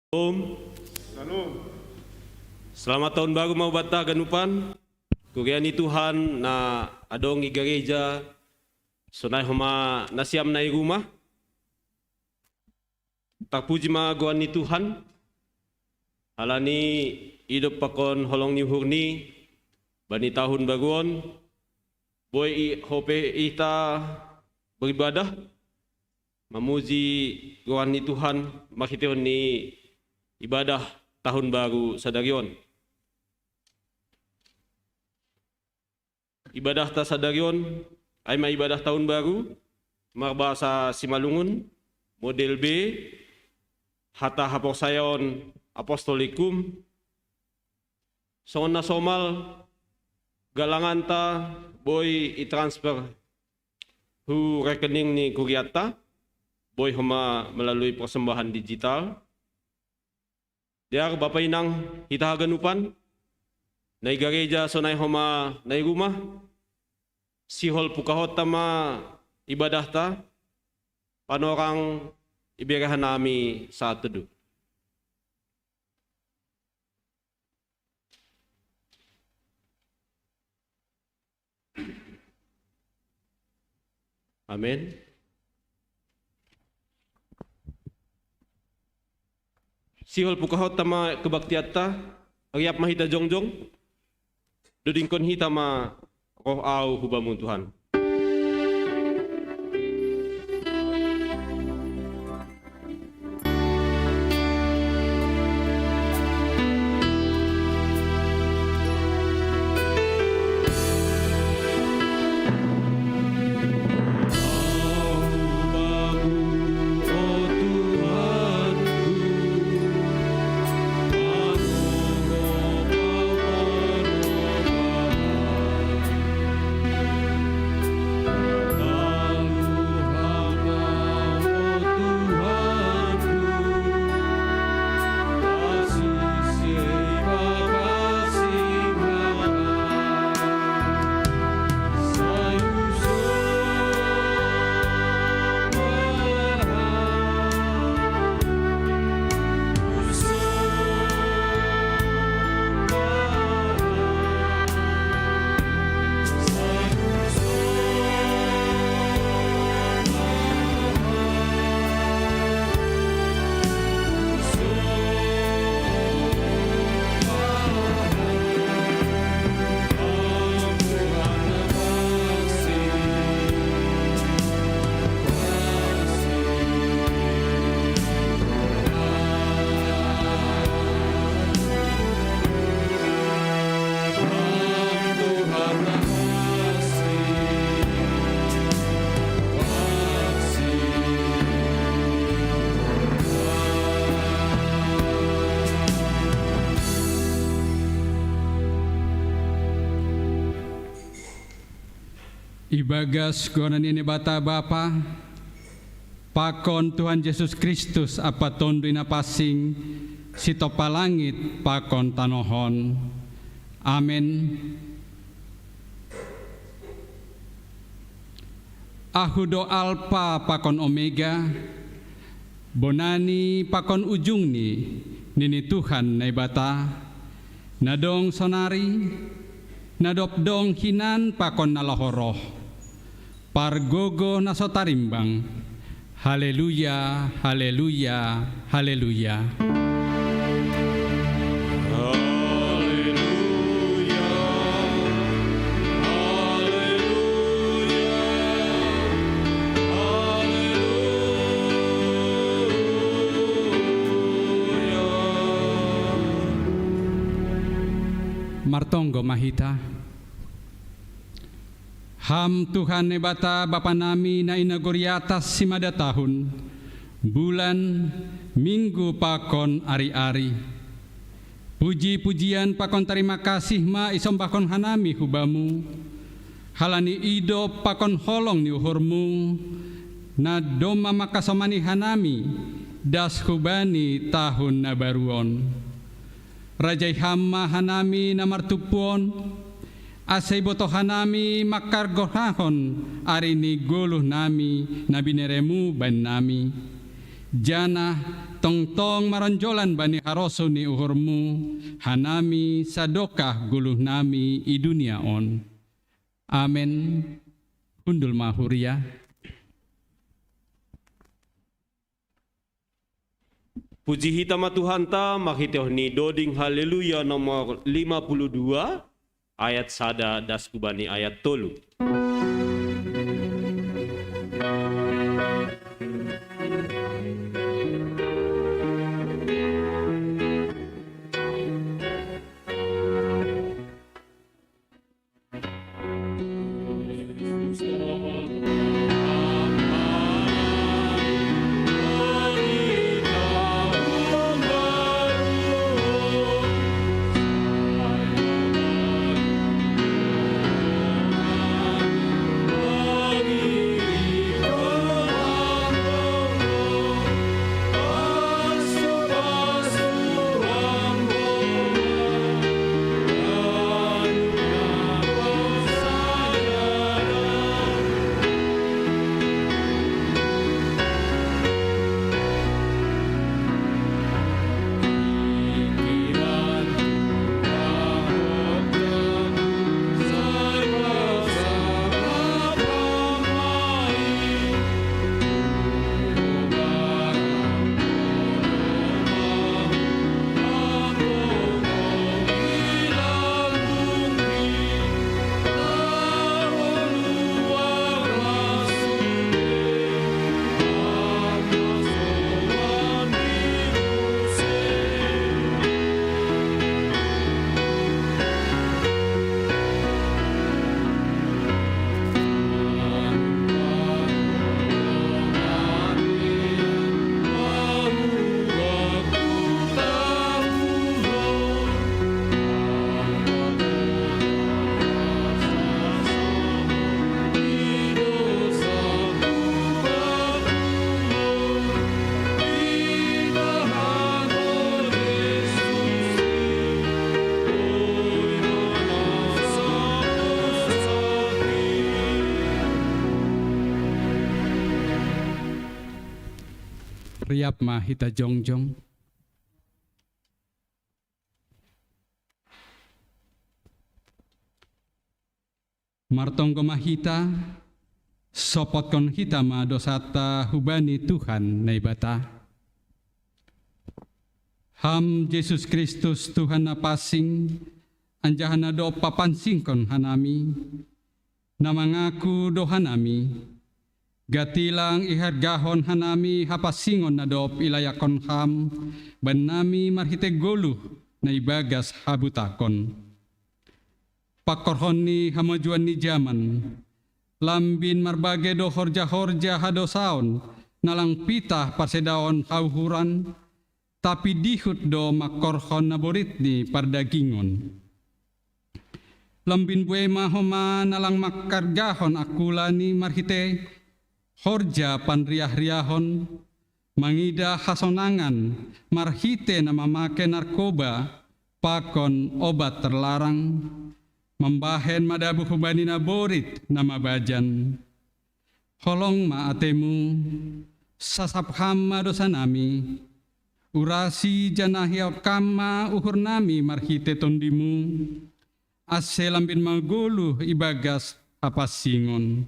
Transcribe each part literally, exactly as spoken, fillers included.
Shalom. Selamat tahun baru mau bata ganupan. Kuria ni Tuhan na adong i gareja sonai homa nasiam na i rumah. Tarpuji ma goran ni Tuhan. Halani idop pakon holong ni uhurni bani tahun baruon, boi i hope ita beribadah mamuji goran ni Tuhan marhitehon ni ibadah tahun baru sadarion. Ibadahta sadarion ai ma ibadah tahun baru marbahasa Simalungun, model B, hata haporsayaon apostolikum. Songon na somal, galanganta boi i transfer hu rekening ni kurianta, boi homa melalui persembahan digital. Dear bapa inang hita haganupan, na i gareja sonai homa na i rumah, sihol pukahonta ma ibadahta, panorang ibere hanami sahat teduh. Amen. Sihol pukahonta ma kebaktianta, riap ma hita jongjong, dodingkon hita ma roh au hu Bamu Tuhan. Ibagas goran ni Naibata Bapa, pakon Tuhan Jesus Kristus Ampa Tonduy Napansing, sitompa langit pakon tanoh on. Amen. Ahu do Alpa pakon Omega, bonani pakon ujungni, nini Tuhan Naibata, na dong sonari, na dob dong hinan pakon na laho roh, pargogoh na so tarimbang. Haleluya, haleluya, haleluya. Haleluya, haleluya, haleluya. Martonggo ma hita. Ham Tuhan Naibata Bapa nami na i nagori atas, simada tahun, bulan, minggu pakon ari-ari. Puji-pujian pakon tarima kasih ma isombahkon hanami hu Bamu, halani idop pakon holong ni uhurMu, na domma mangkasomani hanami das hubani tahun na baru on. Rajai Ham ma hanami na martumpu on, ase ibotoh hanami mangkargohahon ari ni goluh nami na binereMu bannami, janah tongtong maronjolan bani harosuh ni uhurmu, hanami sadokah goluhnami i dunia on. Amen. Hundul ma huria. Puji hita ma Tuhanta, marhitei ni doding Haleluya nomor lima puluh dua, ayat sada das hubani ayat tolu. Riap ma hita jongjong. Martonggo ma hita, sopotkon hita ma dosanta hubani Tuhan Naibata. Ham Jesus Kristus, Tuhan na pansing, anjaha na dob papansingkon hanami, na mangaku do hanami, gatilang ihargahon hanami hapansingon na dob ilayakkon Ham bannami marhitei goluh na ibagas habutakon. Pangkorhon ni hamajuon ni jaman, lambin marbagei do horja-horja hadosaon, na lang pitah parsedaon hauhuran, tapi dihut do mangkorhon naborit ni pardagingon. Lambin buei ma homa na lang mangkargahon angkulani marhitei horja panriah-riahon, mangidah hasonangan marhitei na mamake narkoba pakon obat terlarang, mambahen madabuh hubani naborit na mabajan. Holong ma atemu, sasap Ham ma dosanami, urasi janah iaop Kam ma uhurnami marhitei TondiMu, ase lambin magoluh ibagas hapansingon.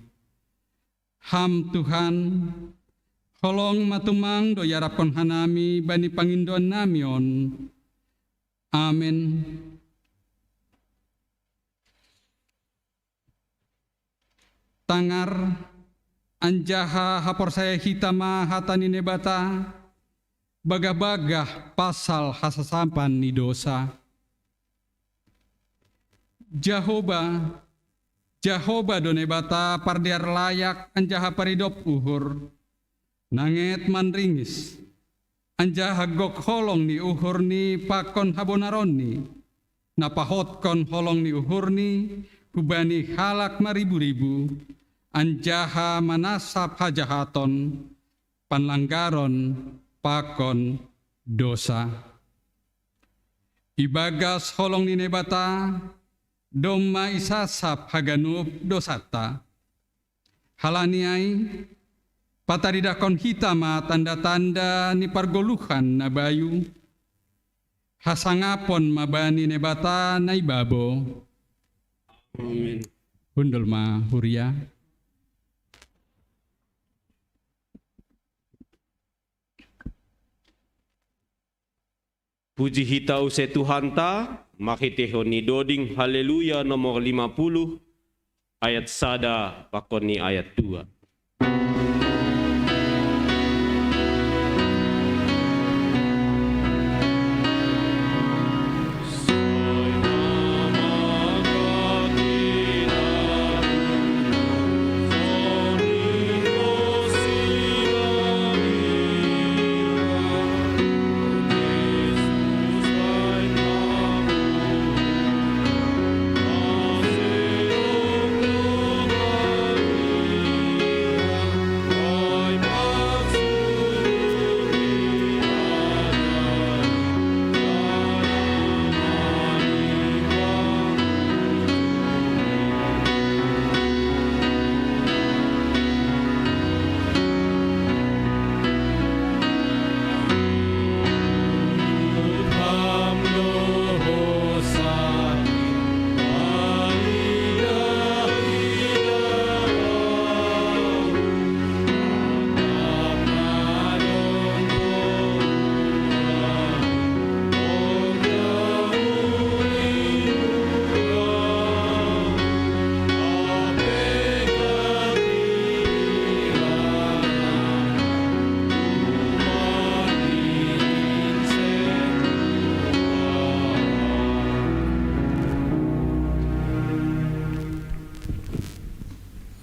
Ham Tuhan, holong ma tumang do iarapkon hanami bani pangindoannami on. Amen. Tangar, anjaha haporsaya hita ma hata ni Naibata, bagah-bagah pasal hasasapan ni dosa. Jahoba, Jahoba do Naibata pardear layak anjaha paridop uhur, na nget manringis, anjaha gok holong ni uhurni pakon habonaronni, na pahotkon holong ni uhurni hubani halak maribu-ribu, anjaha manasap hajahaton, panlanggaron pakon dosa. Ibagas holong ni Naibata, domma isasap haganup dosanta. Halani ai, Pataridahkon hita ma tanda-tanda ni pargoluhan na bayu, hasangapon ma bani Naibata na i babo. Amin. Hundul ma huria. Puji hita use Tuhanta, marhitehon ni doding Haleluya nomor lima puluh, ayat sada pakon ni ayat dua.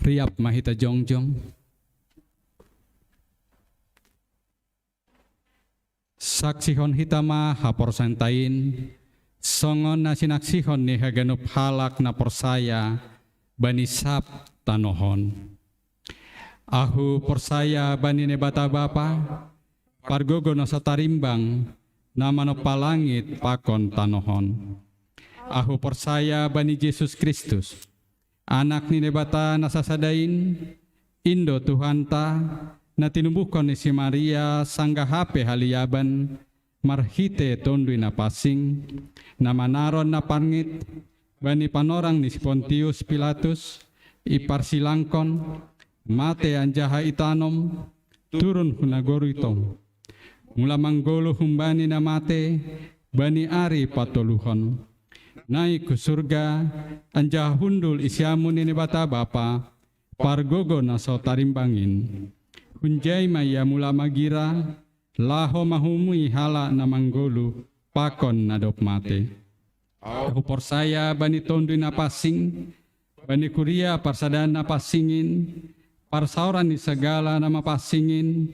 Riap ma hita jongjong. Saksihon hita ma haporsayaanta in, songon na sinaksihon ni haganup halak na porsaya bani sab tanoh on. Ahu porsaya bani Naibata Bapa, pargogo na so tarimbang, na manompa langit pakon tanoh on. Ahu porsaya bani Jesus Kristus, Anak ni Naibata na sasada in, in do Tuhanta, na tinumbuhkon ni si Maria sanggah hape haliaban, marhite Tonduy Napansing, na manaron na parngit bani panorang ni si Pontius Pilatus, iparsilangkon, mate anjaha itanom, turun hu nagoru i tomun. Mula manggoluh humbani na mate, bani ari patoluhon. Naik hu surga, anjaha hundul i siamun ni Naibata Bapa, pargogo na so tarimbang in. Hunjai ma Ia mula magira, laho mahumui halak na manggoluh, pakon na dob mate. Ahu porsaya bani Tonduy Napansing, bani kuria parsadaan na pansing in, parsaoran ni sagala na mapansing in,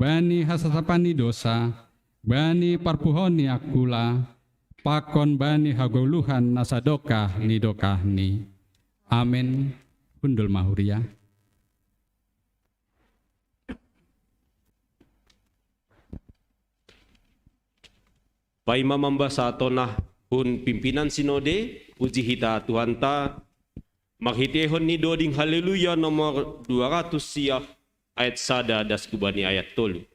bani hasasapan ni dosa, bani parpuhoon ni angkula, pakon bani hagoluhan na sadokah ni dokahni. Amen. Hundul ma huria. Paima mambasahon tonahon pimpinan sinode, puji hita Tuhanta, marhitehon ni doding Haleluya nomor dua ratus sia, ayat sada das hu bani ayat tolu.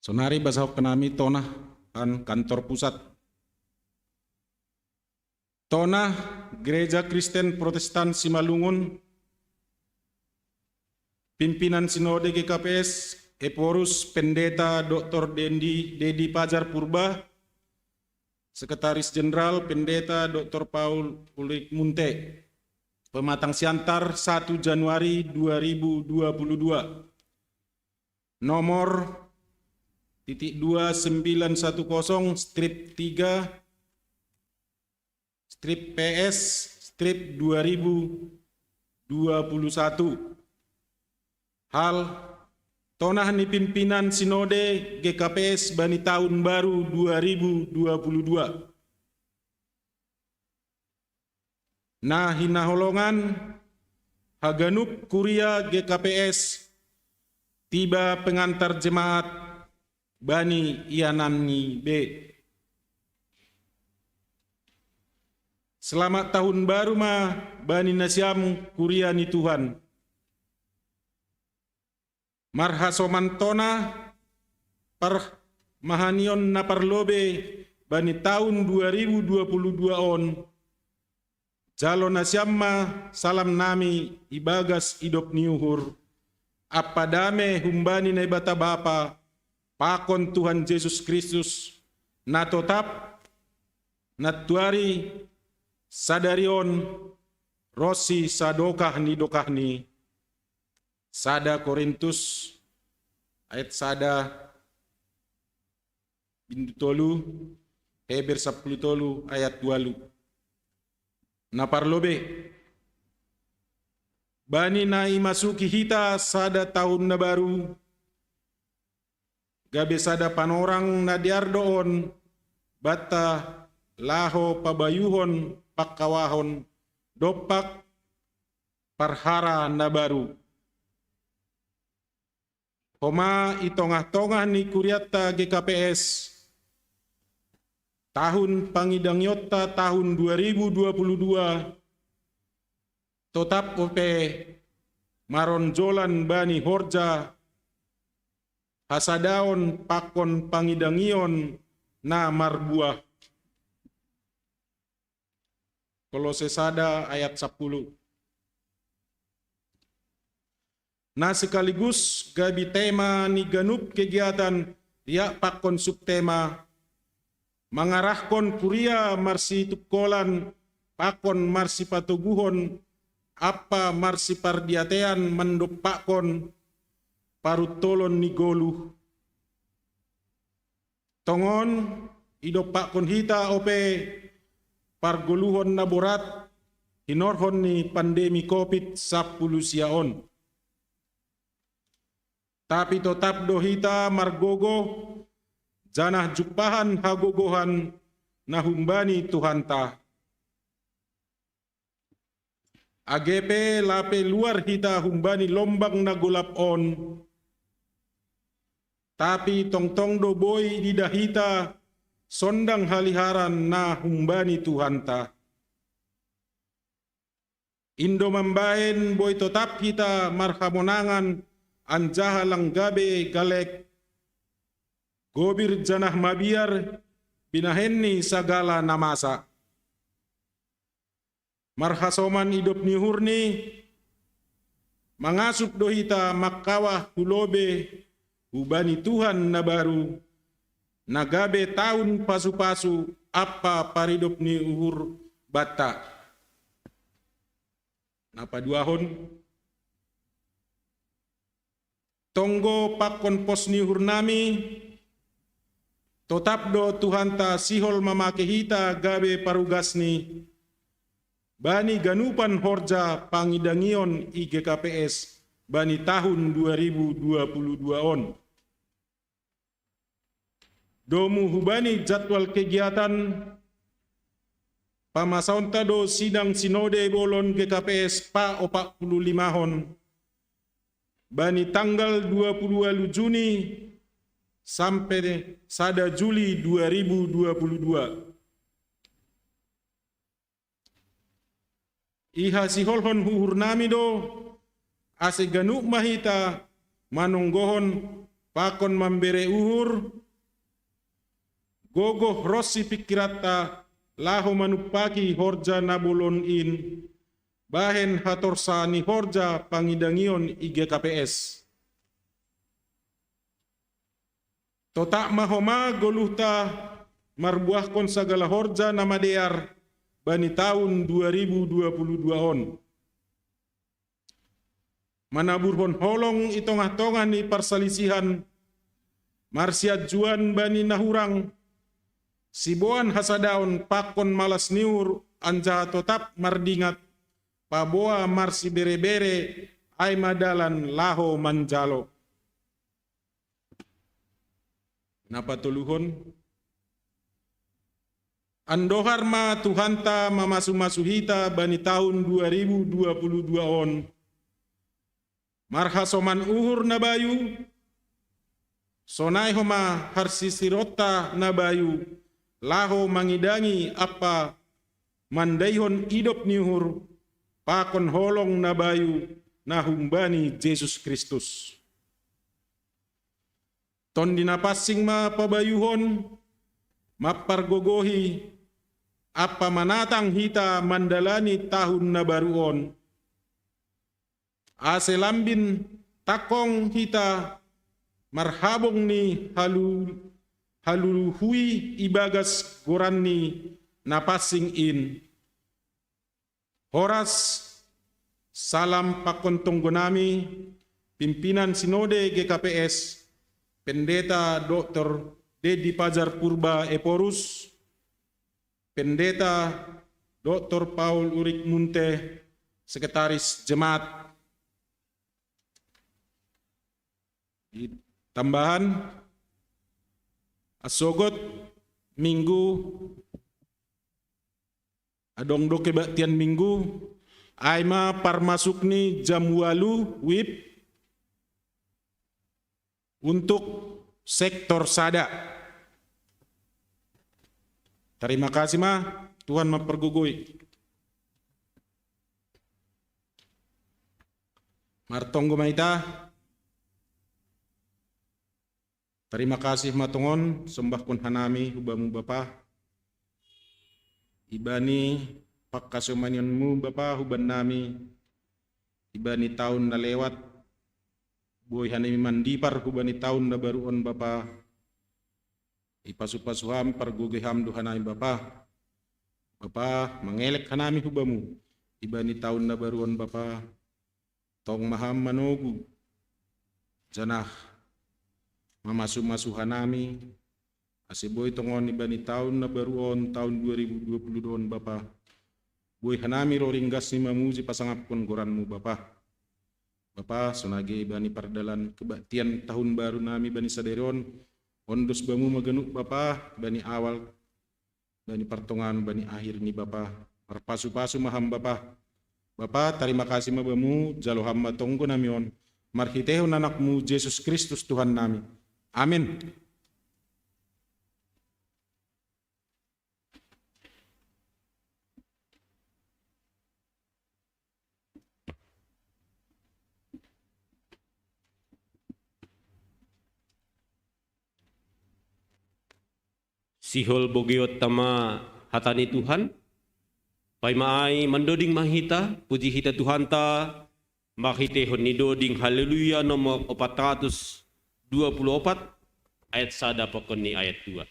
Sonari basahon hanami tonah an kantor pusat. Tonah Gereja Kristen Protestan Simalungun, pimpinan Sinode G K P S, Ephorus Pendeta Doktor Dendi, Dedi Pajar Purba, Sekretaris Jenderal Pendeta Doktor Paul Ulrich Munte. Pematang Siantar, satu Januari dua ribu dua puluh dua. Nomor titik dua sembilan satu kosong strip tiga strip P S strip dua ribu dua puluh satu. Hal tonah ni pimpinan Sinode G K P S bani tahun baru dua ribu dua puluh dua. Na hinaholongan haganup kuria G K P S, tiba pengantar jemaat bani ianan ni be. Selamat tahun baru ma bani nasiam kuria ni Tuhan. Marhasoman tonah parmahanion na parlobei bani tahun dua ribu dua puluh dua on, jalo nasiam ma salam nami ibagas idop ni uhur, ampa dame humbani Naibata Bapa pakon Tuhan Jesus Kristus, na totap nantuari sadari on ronsi sadokah ni dokahni. Sada Korintus ayat sada bindu tolu, Heber sapuluh tolu ayat walu. Na parlobei, bani na imasuki hita sada tahun na baru, gabe sada panorang na dear do on banta laho pabayuhon pangkawahon dompak parhara na baru. Homa i tongah-tongah ni kurianta G K P S, tahun pangidangionta tahun dua ribu dua puluh dua, totap ope maronjolan bani horja hasadaon pakon pangidangion na marbuah. Kolose sada ayat sapuluh. Na sekaligus gabe tema ni ganup kegiatan, riak pakon subtema, mangarahkon kuria marsitungkolan pakon marsipatoguhon ampa marsipardiatean mandompakkon paruntolon ni goluh. Tongon idompakkon hita ope pargoluhon na borat hinorhon ni pandemi Covid sapuluh sia on. Tapi totap do hita margogoh, janah jumpahan hagogohan na humbani Tuhanta. Age pe lape luar hita humbani lombang na golap on, tapi tongtong do boi ididah hita sondang haliharan na humbani Tuhanta. Indo mambahen boi totap hita marhamonangan anjaha lang gabe galek, gobir janah mabiar, binahen ni sagala na masa. Marhasoman idop ni uhurni, mangasup do hita mangkawah hu lobei hubani Tuhan na baru, na gabe tahun pasu-pasu ampa paridop ni uhur banta. Na paduahon, tonggo pakon pos ni uhurnami, totap do Tuhanta sihol mamake hita gabe parugasni bani ganupan horja pangidangion i G K P S bani tahun dua ribu dua puluh dua on. Domu hubani jadwal kegiatan, pamasaonta do sidang sinode bolon G K P S pa opat puluh limahon, bani tanggal dua puluh walu Juni sampe sada Juli dua ribu dua puluh dua. Ihasiholhon uhurnami do, ase ganup ma hita manonggohon pakon mambere uhur, gogoh ronsi pingkiranta laho manumpaki horja na bolon in, bahen hatorsa ni horja pangidangion i G K P S. Totap ma homa goluhta marbuahkon sagala horja na madear bani taon dua ribu dua puluh dua on. Manaburhon holong i tongah-tongah ni parsalisihan, marsianjuan bani na hurang, siboan hasadaon pakon malas ni uhur anjaha totap mardingat, paboa marsibere-bere, ai ma dalan laho manjalo. Na patoluhon, andohar ma Tuhanta mamasu-masu hita bani taon dua ribu dua puluh dua on, marhasoman uhur na bayu, sonai homa harsisironta na bayu, laho mangidangi ampa mandaihon idop ni uhur, pakon holong na bayu na humbani Jesus Kristus. Tondi Napansing ma pabayuhon, mampargogohi, ampa manatang hita mandalani taon na baru on. Ase lambin tangkong hita marhabong ni halu-, haluluhui ibagas goran ni Napansing in. Horas, salam pakon tonggonami, pimpinan Sinode G K P S, Pendeta Doktor Dedi Pajar Purba Ephorus, Pendeta Doktor Paul Urik Munte, Sekretaris Jemaat. Tambahan, asogot Minggu, adong do kebaktian Minggu, ai ma parmasuk ni jam ualu wib untuk sektor sada. Tarima kasih ma, Tuhan mampargogoi. Martonggo ma hita. Tarima kasih ma tongon, sombahkon hanami hu Bamu Bapa. Ibani pangkasomanianMu Bapa hubannami, ibani taon na lewat, boi hanami mandipar hubani taon na baru on Bapa. Ipasu-pasu Ham, pargogoi Ham do hanami Bapa. Bapa, mangelek hanami hu Bamu ibani taon na baru on Bapa. Tong ma Ham manogu, janah mamasu-masu hanami, ase boi tongon ibani taon na baru on, taon dua ribu dua puluh dua on Bapa, boi hanami ro ringgas ni mamuji pasangapkon goranMu Bapa. Bapa, sonai ge ibani pardalan kebaktian tahun baru nami bani sadari on, ondos Bamu ma ganup Bapa, bani awal, bani partongaan, bani akhir ni Bapa. Marpasu-pasu ma Ham Bapa. Bapa, tarima kasih ma Bamu, jalo Ham ma tonggo nami on, marhitehon AnakMu Jesus Kristus Tuhan nami. Amin. Sihol bogeonta ma hata ni Tuhan, paima ai mandoding ma hita, puji hita Tuhanta, marhitehon ni doding Haleluya nomor opat ratus dua puluh opat, ayat sada pakon ni ayat dua.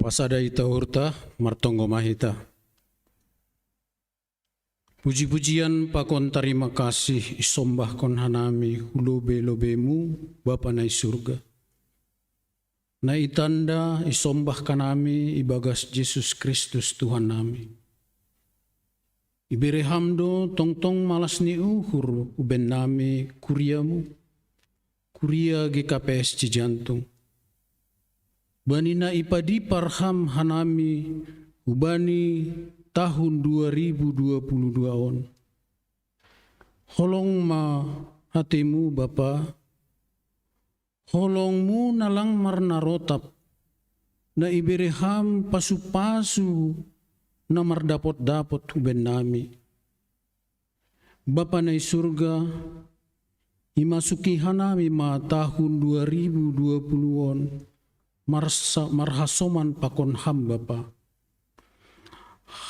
Pasada ita uhurta, martonggo ma hita. Puji-pujian pakon tarima kasih isombahkon hanami hu lobe-lobemu, Bapa na i surga. Na itanda isombah hanami ibagas Jesus Kristus Tuhan nami. Ibere Ham do tongtong malas ni uhur uben nami kuriamu, kuria G K P S Cijantung. Bani na ipadipar Ham hanami hubani tahun dua ribu dua puluh dua on. Holong ma hatemu, Bapa. Holongmu na lang marnarotap, na ibere Ham pasu-pasu na mardapot-dapot uben nami. Bapa na i surga, imasuki hanami ma tahun dua ribu dua puluh on marsa-, marhasoman pakon Ham, Bapa.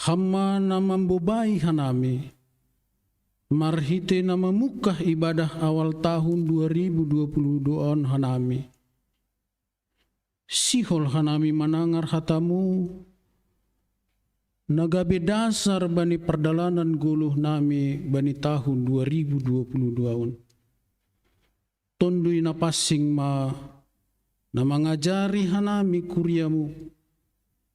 Ham ma na mambobai hanami, marhite na mamungkah ibadah awal tahun dua ribu dua puluh dua on hanami. Sihol hanami manangar hatamu, na gabe dasar bani pardalanan goluh nami bani tahun dua ribu dua puluh dua on. Tonduy Napansing ma na mangajari hanami kuriamu,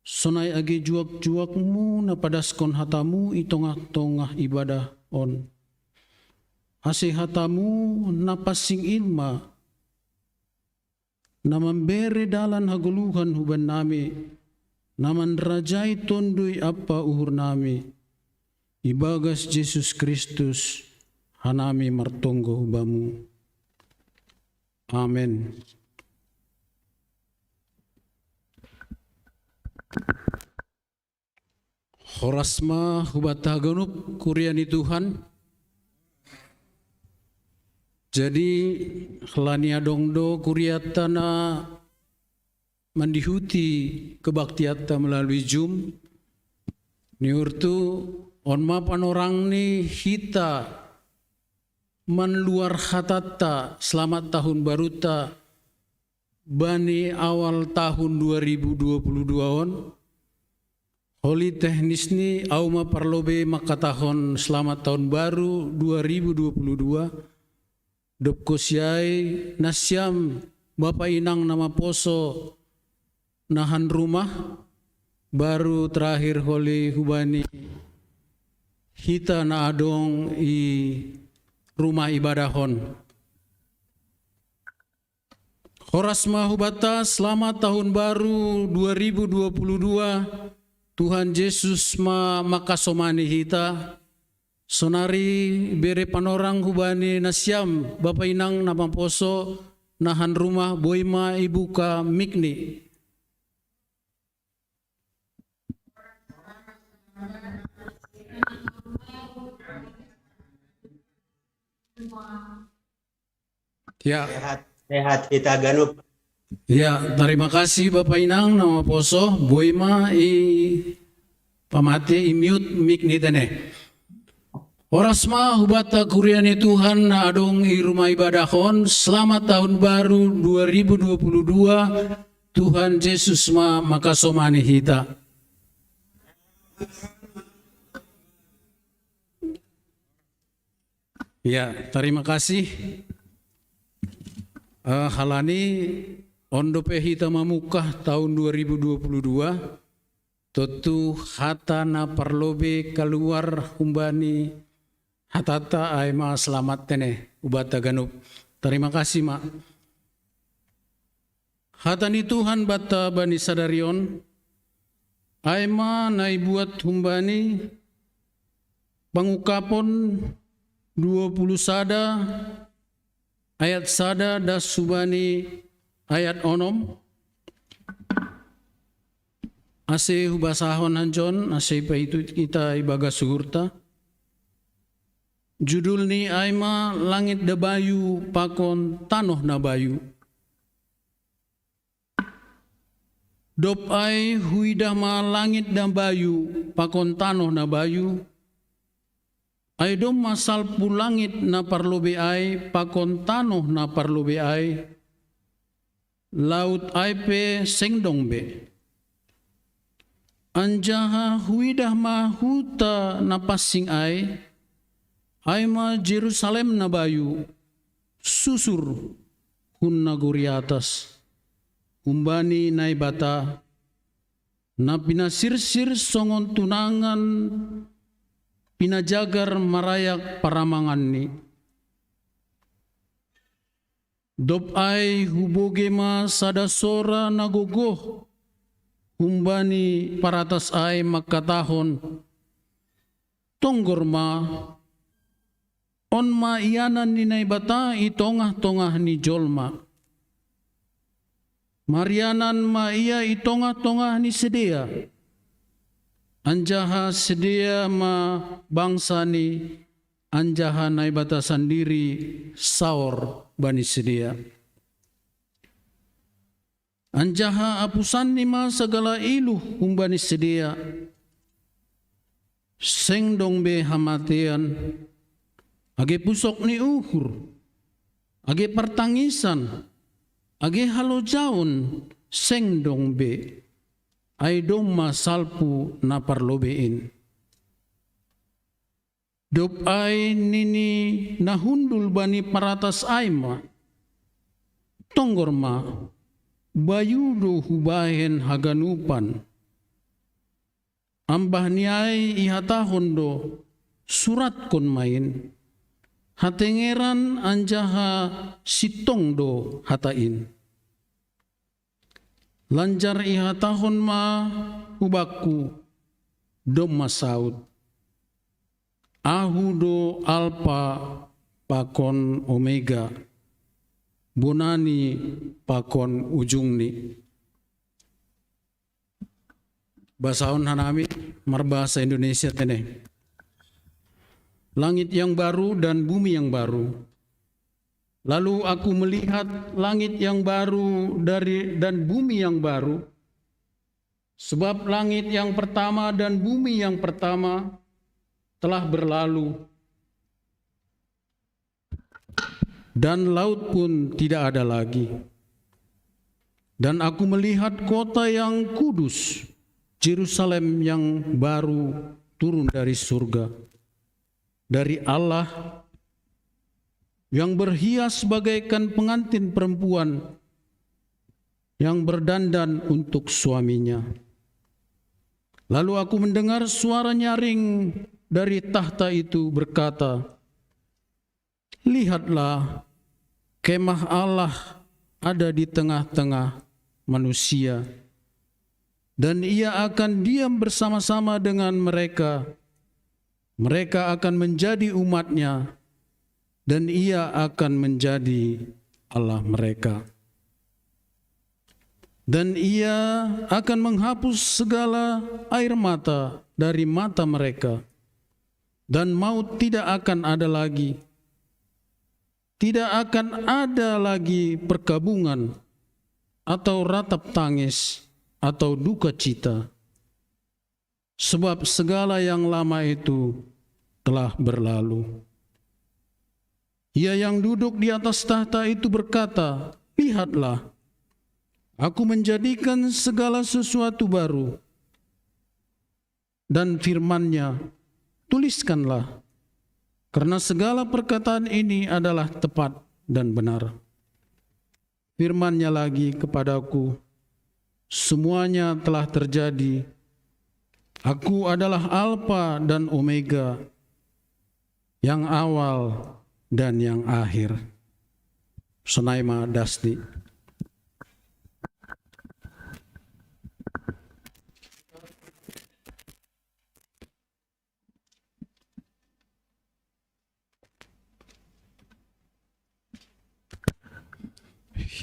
sonai age juak-juakmu na padaskon hatamu i tongah-tongah ibadah on. Ase hatamu na pansing in ma na mambere dalan hagoluhan huban nami, na manrajai tonduy ampa uhur nami. Ibagas Jesus Kristus hanami martonggo hu Bamu. Amen. Horas ma hubanta haganup kuria ni Tuhan. Jadi, halani adong do kurianta na mandihuti kebaktianta melalui Zoom, ni uhurtu on ma panorang ni hita manluar hatanta selamat tahun baruta bani awal tahun dua ribu dua puluh dua on. Holi teknis ni, au ma parlobei mangkatahon selamat tahun baru dua ribu dua puluh dua. Dob kosiai nasiam bapa inang na maposo nahan rumah, baru terakhir holi hubani hita na adong i rumah ibadah on. Horas ma hubanta, selamat tahun baru dua ribu dua puluh dua. Tuhan Jesus ma mangkasomani hita. Sonari bere panorang hubani nasiam bapa inang na maposo nahan rumah, boi ma ibuka mic ni. Ya. Sehat, sehat hita ganup. Ya, terima kasih bapa inang na maposo, boi ma i pamate, i mute mic ni tene. Horas ma hubanta kuria ni Tuhan na adong i rumah ibadah on, selamat tahun baru dua ribu dua puluh dua. Tuhan Jesus ma mangkasomani hita. Ya, terima kasih. Eh, halani on dope hita mamungkah tahun dua ribu dua puluh dua, tontu hata na parlobei kaluar humbani hatanta ai ma selamat tene hubanta ganup. Terima kasih ma. Hata ni Tuhan banta bani sadari on, ai ma na ibuat humbani Pangungkapon dua puluh sada ayat sada das hubani ayat onom. Ase hubasahon hanjon, ase ipaihut hita ibagas uhurta. Judul ni ai ma Langit Nabayu pakon Tanoh Nabayu. Dob ai huidah ma langit nabayu pakon tanoh nabayu, ai domma salpu langit na parlobei ai pakon tanoh na parlobei ai, laut ai pe seng dong be. Anjaha huidah ma huta na pansing ai, ai ma Jerusalem na bayu, susur hun nagori atas, humbani Naibata, na pinasirsir songon tunangan pinajagar marayak paramanganni. Dob ai hubogei ma sada sora na gogoh humbani paratas ai mangkatahon: Tonggor ma, on ma ianan ni Naibata i tongah-tongah ni jolma. Marianan ma ia i tongah-tongah ni sidea, anjaha sidea ma bangsani, anjaha Naibata sandiri saor bani sidea. Anjaha apusanni ma sagala iluh humbani sidea. Seng dong be hamatean, age pusok ni uhur, age partangisan, age halojaon, seng dong be. Ai domma salpu na parlobei in. Dob ai nini na hundul bani paratas ai ma: Tonggor ma, bayu do hubahen haganupan. Ambah ni ai ihatahon do: Suratkon ma in. Hatengeran anjaha sintong do hata in. Lanjar ihatahon ma hubakku: Domma saud. Ahu do Alpa pakon Omega, bonani pakon ujungni. Basaon hanami marbahasa Indonesia tene. Langit yang baru dan bumi yang baru. Lalu aku melihat langit yang baru dari dan bumi yang baru, sebab langit yang pertama dan bumi yang pertama telah berlalu, dan laut pun tidak ada lagi. Dan aku melihat kota yang kudus, Jerusalem yang baru turun dari surga, dari Allah, yang berhias bagaikan pengantin perempuan yang berdandan untuk suaminya. Lalu aku mendengar suara nyaring dari tahta itu berkata, "Lihatlah, kemah Allah ada di tengah-tengah manusia, dan Ia akan diam bersama-sama dengan mereka. Mereka akan menjadi umat-Nya, dan Ia akan menjadi Allah mereka. Dan Ia akan menghapus segala air mata dari mata mereka, dan maut tidak akan ada lagi. Tidak akan ada lagi perkabungan, atau ratap tangis, atau duka cita, sebab segala yang lama itu telah berlalu." Ia yang duduk di atas tahta itu berkata, "Lihatlah, Aku menjadikan segala sesuatu baru." Dan firman-Nya, "Tuliskanlah, karena segala perkataan ini adalah tepat dan benar." Firman-Nya lagi kepadaku, "Semuanya telah terjadi. Aku adalah Alfa dan Omega, yang awal dan yang akhir." Sonai ma dasni.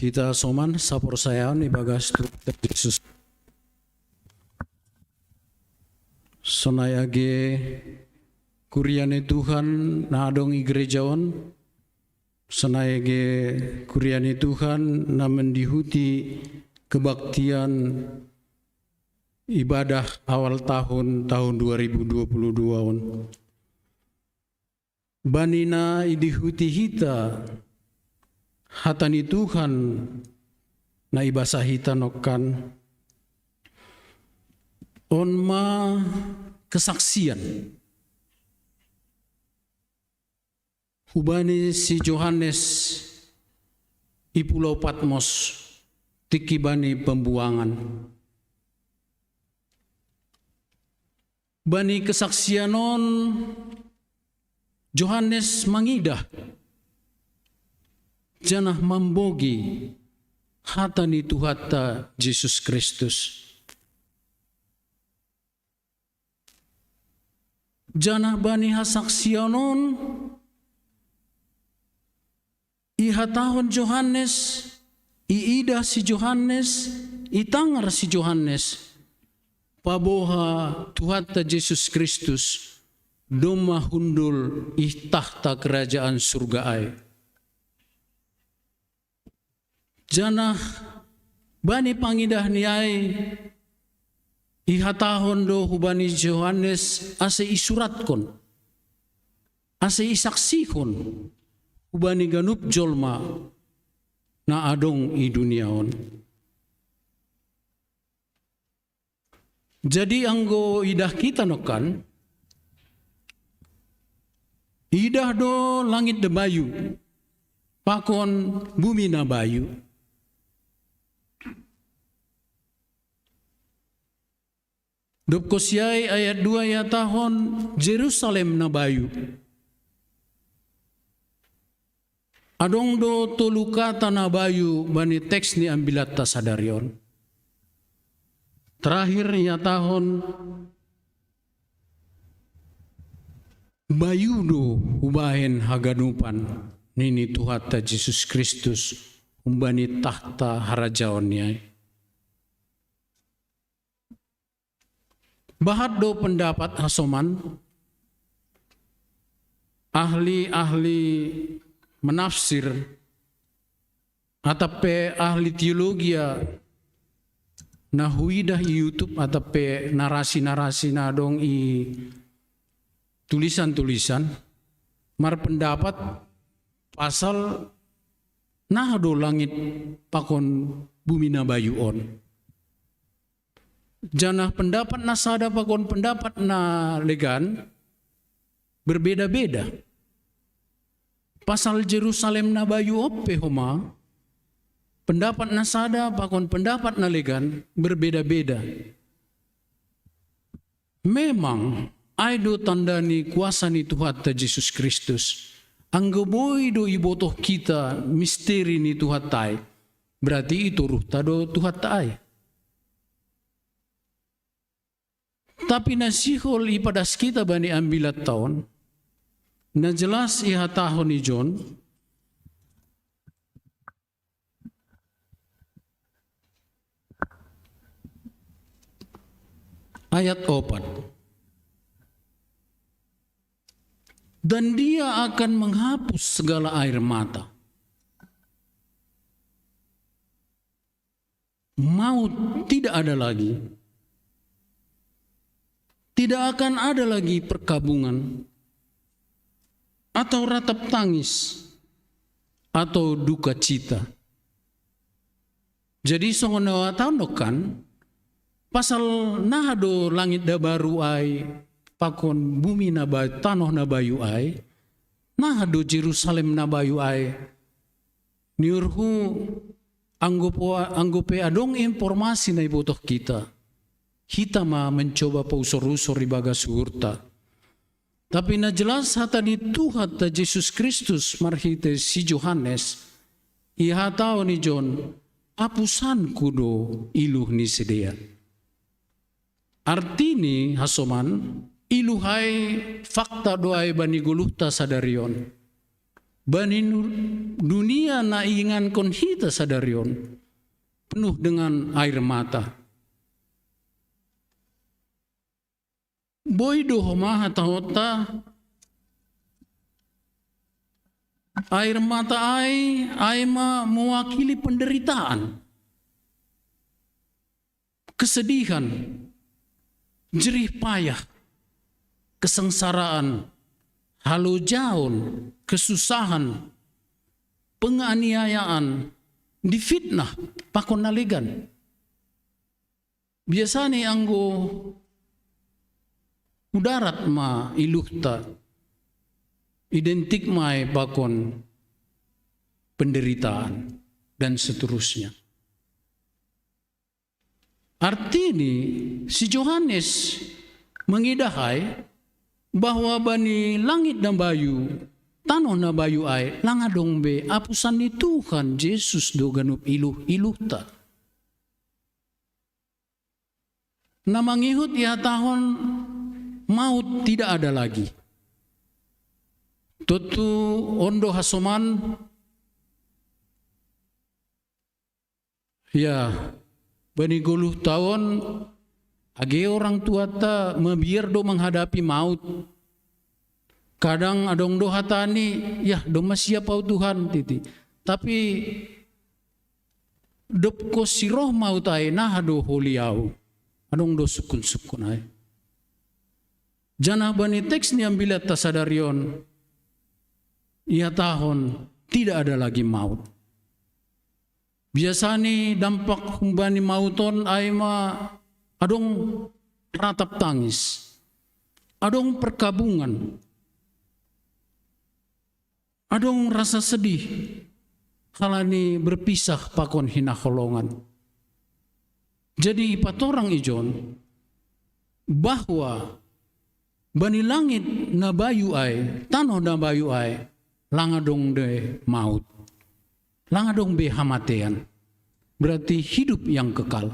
Hita soman saporsayaon ibagas Tuhan Jesus. Sonai age kuria ni Tuhan na adong i gereja on, sonai age kuria ni Tuhan na mendihuti kebaktian ibadah awal tahun, tahun dua ribu dua puluh dua on. Bani na idihuti hita hata ni Tuhan na ibasa hita nongkan, On ma kesaksian hubani si Johannes i Pulau Patmos, tikki bani pembuangan. Bani kesaksian on, Johannes mangidah janah mambogi hata ni Tuhanta Jesus Kristus. Janah bani hasaksian on, ihatahon Johannes, iidah si Johannes, itangar si Johannes, paboha Tuhanta Jesus Kristus domma hundul i tahta kerajaan surga ai. Janah bani pangidahni ai, ihatahon do hubani Johannes ase isuratkon, ase isaksihon hubani ganup jolma na adong i dunia on. Jadi anggo idah kita nongkan, idah do langit na bayu pakon bumi na bayu. Dob konsi ai ayat dua ihatahon Jerusalem na bayu. Adong do tolu kata na bayu bani teks ni ambilatta sadari on. Terakhir ihatahon, bayu do hubahen haganupan nini Tuhanta Jesus Kristus humbani tahta harajaon ni ai. Bahat do pendapat hasoman ahli-ahli menafsir atap pe ahli teologia na huidah i YouTube atap pe narasi-narasi na adong i tulisan-tulisan marpendapat pasal naha do langit pakon bumi na bayu on. Janah pendapat na sada pakon pendapat na legan berbeda-beda. Pasal Jerusalem na bayu on pe homa, pendapat na sada pakon pendapat na legan berbeda-beda. Memang ai do tanda ni kuasa ni Tuhanta Jesus Kristus. Anggo boi do ibotoh kita misteri ni Tuhanta ai, berarti itoruhta do Tuhanta ai. Tapi na sihol ipadas kita bani ambilatta on, na jelas ihatahon i John, ayat opat. Dan Dia akan menghapus segala air mata. Maut tidak ada lagi. Tidak akan ada lagi perkabungan, atau ratap tangis, atau duka cita. Jadi songon na huhatahon nongkan, pasal naha do langit na baru ai pakon bumi na bayu, tanoh na bayu ai, naha do Jerusalem na bayu ai. Niurhu, anggo pe, anggo pe adong informasi na ibotoh kita, hita ma mencoba pausor-usor ibagas uhurta. Tapi na jelas hata ni Tuhanta Jesus Kristus marhite si Johannes, ihatahon i John, hapusanku do iluh ni sidea. Artini hasoman, iluh ai fakta do ai bani goluhta sadari on. Bani dunia na iingankon hita sadari on penuh dengan air mata. Boi do homa hatahonta, air mata ai, ai ma mewakili penderitaan, kesedihan, jerih payah, kesengsaraan, halojaon, kesusahan, penganiayaan, difitnah pakon na legan. Biasani anggo mudarat ma iluhta, identik ma i pakon penderitaan, dan seterusnya. Artini, si Johannes mangidah ai bahwa bani langit na bayu, tanoh na bayu ai, lang adong be apusan ni Tuhan Jesus do ganup iluh-iluhta. Na mangihut ihatahon maut tidak ada lagi. Tontu on do hasoman, ya, bani goluh taon, age orang tuata mabiar do menghadapi maut. Kadang adong do hatani, ya, domma siap au Tuhan, titi. Tapi dob kosi roh maut ai, naha do holi au. Adong do sukun-sukun ai. Janah bani teks ni ambilatta sadari on, ihatahon tidak ada lagi maut. Biasani dampak humbani maut on ai ma adong ratap tangis, adong perkabungan, adong rasa sedih halani berpisah pakon hinaholongan. Jadi ipatorang ijon bahwa bani langit na bayu ai, tanoh na bayu ai, lang adong be maut. Lang adong be hamatean. Berarti hidup yang kekal.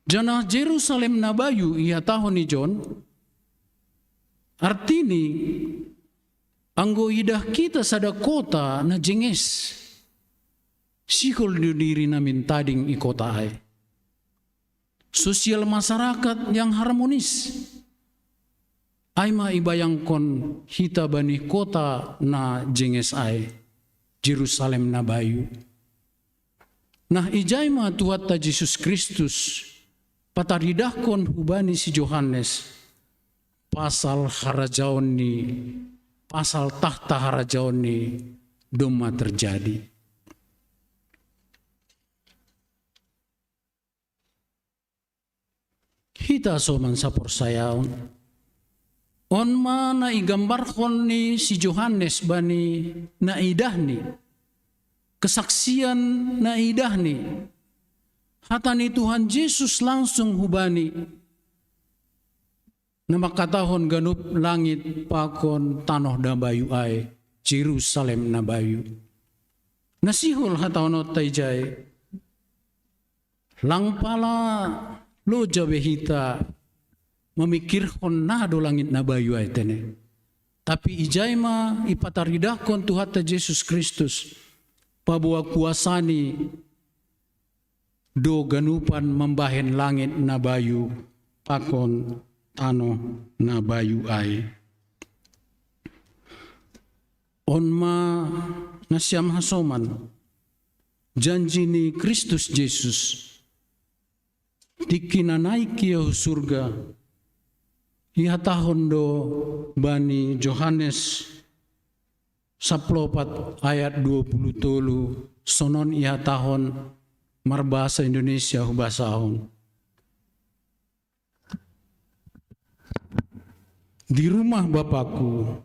Janah Jerusalem na bayu ihatahon ijon, artini anggo idah kita sada kota na jenges, sihol do diri namin tading i kota ai. Sosial masyarakat yang harmonis. Ai ma ibayangkon hita bani kota na jenges ai, Jerusalem na bayu. Nah, ijai ma Tuhanta Jesus Kristus pataridahkon hubani si Johannes pasal harajaon ni, pasal tahta harajaon ni domma terjadi. Hita soman saporsayaon. On ma na igambarhon ni si Johannes bani na idahni, kesaksian na idahni. Hata ni Tuhan Jesus langsung hubani, na mangkatahon ganup langit pakon tanoh na bayu ai, Jerusalem na bayu. Na sihol hatahononta ijai, lang pala loja be hita mamikirhon naha do langit na bayu ai tene. Tapi ijai ma ipataridahkon Tuhanta Jesus Kristus, paboa kuasani do ganupan mambahen langit na bayu pakon tanoh na bayu ai. On ma nasiam hasoman, janji ni Kristus Jesus, tingki na naik ia hu surga, ihatahon do bani Johannes sampulu opat ayat dua puluh tolu, sonon ihatahon marbahasa Indonesia hubasahon. Di rumah Bapakku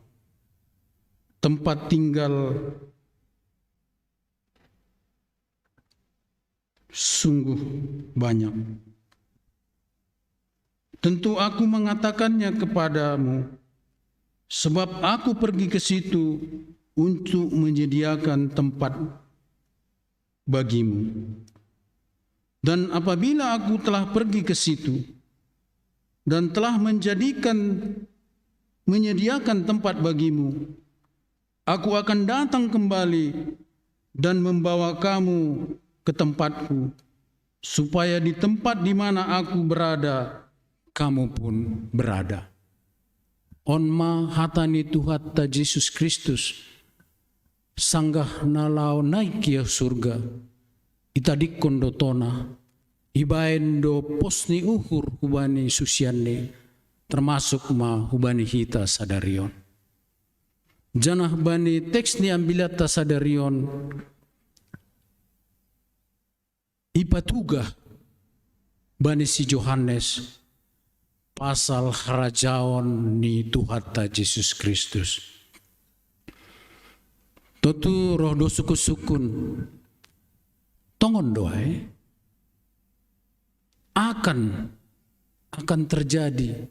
tempat tinggal sungguh banyak. Tentu aku mengatakannya kepadamu, sebab aku pergi ke situ untuk menyediakan tempat bagimu. Dan apabila aku telah pergi ke situ dan telah menjadikan, menyediakan tempat bagimu, aku akan datang kembali dan membawa kamu ke tempatku, supaya di tempat di mana aku berada, kamu pun berada. On ma hata ni Tuhanta Jesus Kristus, sanggah na laho naik ia surga, itadingkon do tona, ibahen do pos ni uhur hubani susianni, termasuk ma hubani hita sadari on. Janah bani teks ni ambilatta sadari on, ipatugah bani si Johannes pasal harajaon ni Tuhanta Jesus Kristus. Totu roh do sukun-sukun, tongon do ai, akan, akan terjadi.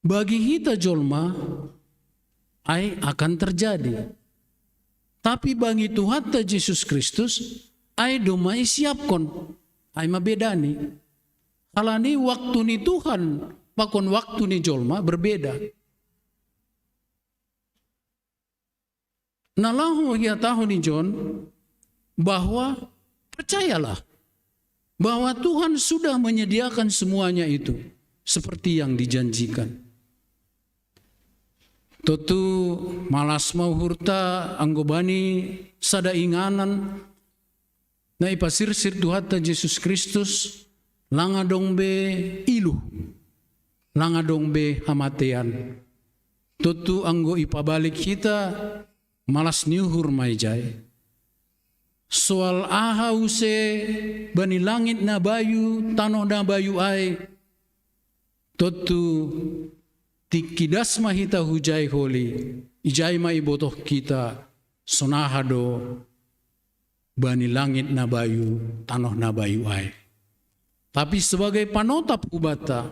Bagi hita jolma, ai akan terjadi. Tapi bagi Tuhanta Jesus Kristus, ai domma isiapkon, ai ma bedani. Halani waktu ni Tuhan pakon waktu ni jolma berbeda. Na laho ihatahon i John bahwa percayalah bahwa Tuhan sudah menyediakan semuanya itu seperti yang dijanjikan. Totu malas ma uhurta anggo bani sada inganan na ipasirsir Tuhanta Jesus Kristus, lang adong be iluh, lang adong be hamatean. Totu anggo ipabalik hita, malas ni uhur ma ijai. Soal aha use bani langit na bayu, tanoh na bayu ai, totu tingki das ma hita hujai holi, ijai ma ibotoh hita, sonaha do bani langit na bayu, tanoh na bayu ai. Tapi sebagai panotap hubanta,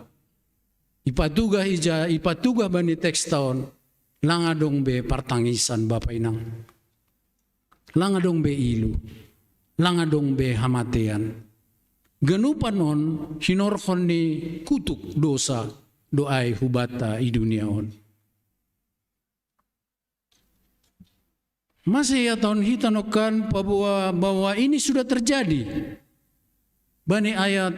ipatugah ija, ipatugah bani teksta on, lang adong be partangisan bapa inang. Lang adong be iluh, lang adong be hamatean. Ganupan on hinorhon ni kutuk dosa do ai hubanta i dunia on. Masa ihatahon hita nongkan paboa bahwa ini sudah terjadi? Bani ayat,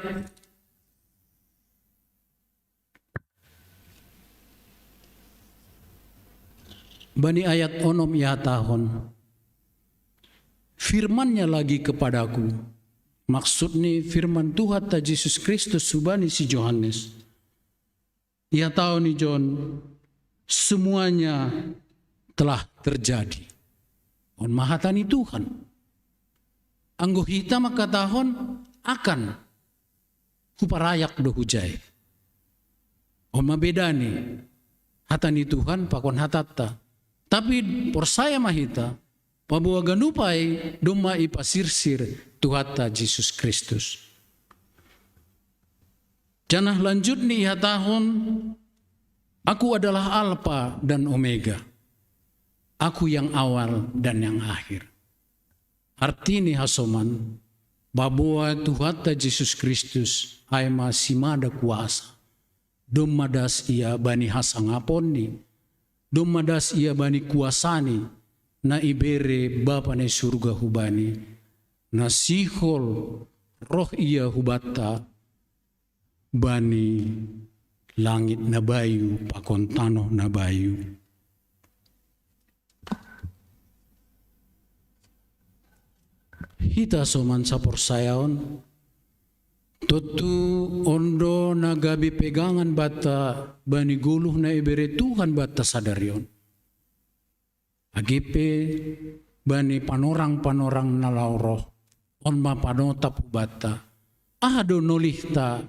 bani ayat onom ihatahon, firman-Nya lagi kepadaku. Maksud ni firman Tuhanta Jesus Kristus hubani si Johannes. Ihatahon i John, semuanya telah terjadi. On ma hata ni Tuhan. Anggo hita mangkatahon akan, huparayak do hujai. On ma bedani hata ni Tuhan pakon hatanta. Tapi porsaya ma hita, paboa ganup ai domma ipasirsir Tuhanta Jesus Kristus. Janah lanjut ni ihatahon, "Aku adalah Alfa dan Omega, Aku yang awal dan yang akhir." Arti ni hasoman, paboa Tuhanta Jesus Kristus ai ma simada kuasa. Domma das Ia bani hasangaponni, domma das Ia bani kuasani na ibere Bapa ni surga hubani, na sihol roh Ia hubanta bani langit na bayu pakon tanoh na bayu. Hita soman saporsayaon, tontu on do na gabe pegangan banta bani goluh na ibere Tuhan banta sadari on. Age pe bani panorang-panorang na laho roh, on ma panotap hubanta. Aha do nolihta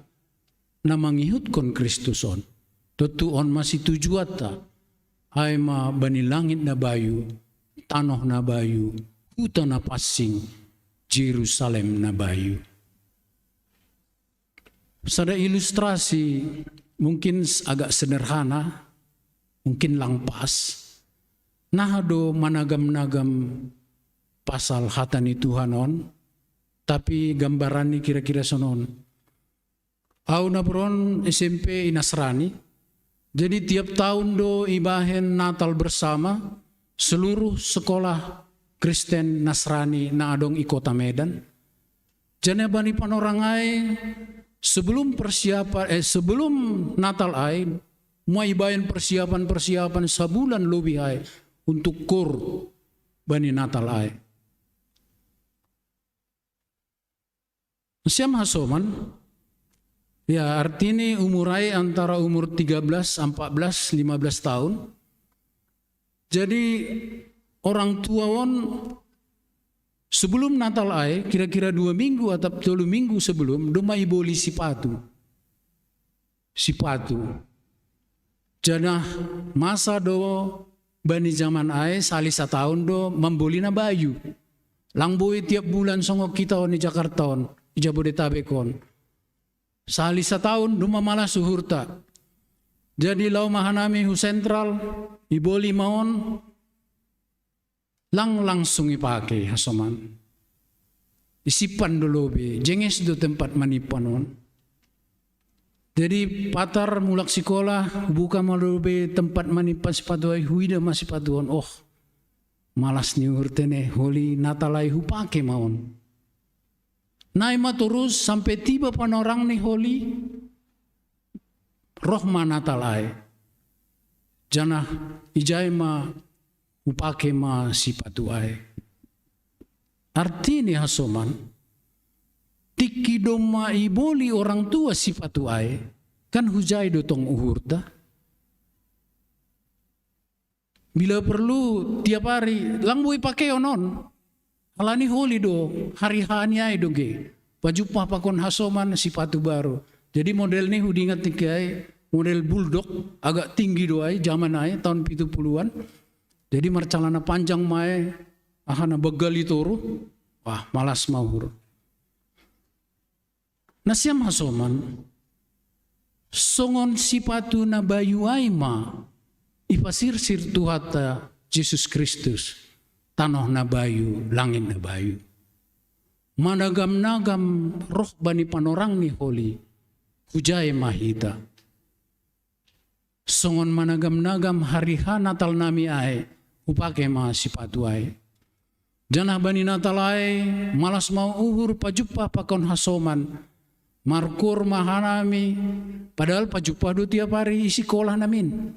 na mangihutkon Kristus on? Tontu on ma situjuanta, ai ma bani langit na bayu, tanoh na bayu, huta na pansing, Jerusalem na bayu. Sada ilustrasi, mungkin s-, agak sederhana, mungkin lang pas. Naha do managam-nagam pasal hata ni Tuhan on, tapi gambaranni kira-kira sonon. Au naboru on S M P i Nasrani, jadi tiap tahun do ibahen Natal bersama seluruh sekolah Kristen Nasrani na adong i kota Medan. Jadi bani panorang ai, sebelum persiapan, eh, sebelum Natal ai, mulai ibahen persiapan-persiapan sabulan lobi ai untuk kor bani Natal ai. Siam hasoman, ya, artini umur ai antara umur tiga belas, empat belas, lima belas tahun. Jadi orang tua on sebelum Natal ai, kira-kira dua minggu atau tolu minggu sebelum, domma iboli sipatu. sipatu. Janah masa do bani jaman ai sali sataon do mamboli na bayu. Lang boi tiap bulan songon hita on i Jakarta on, i Jabodetabek on. Sali sataon do mamalas uhurta. Jadi laho ma hanami hu sentral, iboli ma on, lang langsung ipake hasoman. Isimpan do lobei, jenges do tempat manimpan on. Jadi patar mulak sikola, hubuka ma lobei tempat manimpan sipatu ai, huida ma sipatu on. Oh, malas ni uhur tene, holi Natal ai hupake ma on. Nai ma torus sampe tiba panorang ni holi, roh ma Natal ai. Janah ijai ma hupake ma sipatu ai. Arti ni hasoman, tingki domma iboli orang tua sipatu ai, kan hujai do tong uhurta. Bila perlu tiap ari, lang boi pakeon on. Halani holi do, hari H ni ai do ge. Pajumpah pakon hasoman sipatu baru. Jadi model ni hudingat tingki ai, model bulldog, agak tinggi do ai, jaman ai, taon pitu puluhan. Jadi marcalana panjang ma ai, ahana baggal i toruh, wah, malas ma uhur. Nasiam hasoman, songon sipatu na bayu ai ma ipasirsir Tuhanta Jesus Kristus, tanoh na bayu, langit na bayu. Managam-nagam roh bani panorang ni holi, hujai ma hita. Songon managam-nagam hari H Natal nami ai, hupake ma sipatu ai. Janah bani Natal ai, malas ma uhur pajumpah pakon hasoman. Markur ma hanami, padahal pajumpah do tiap ari i sikola namin.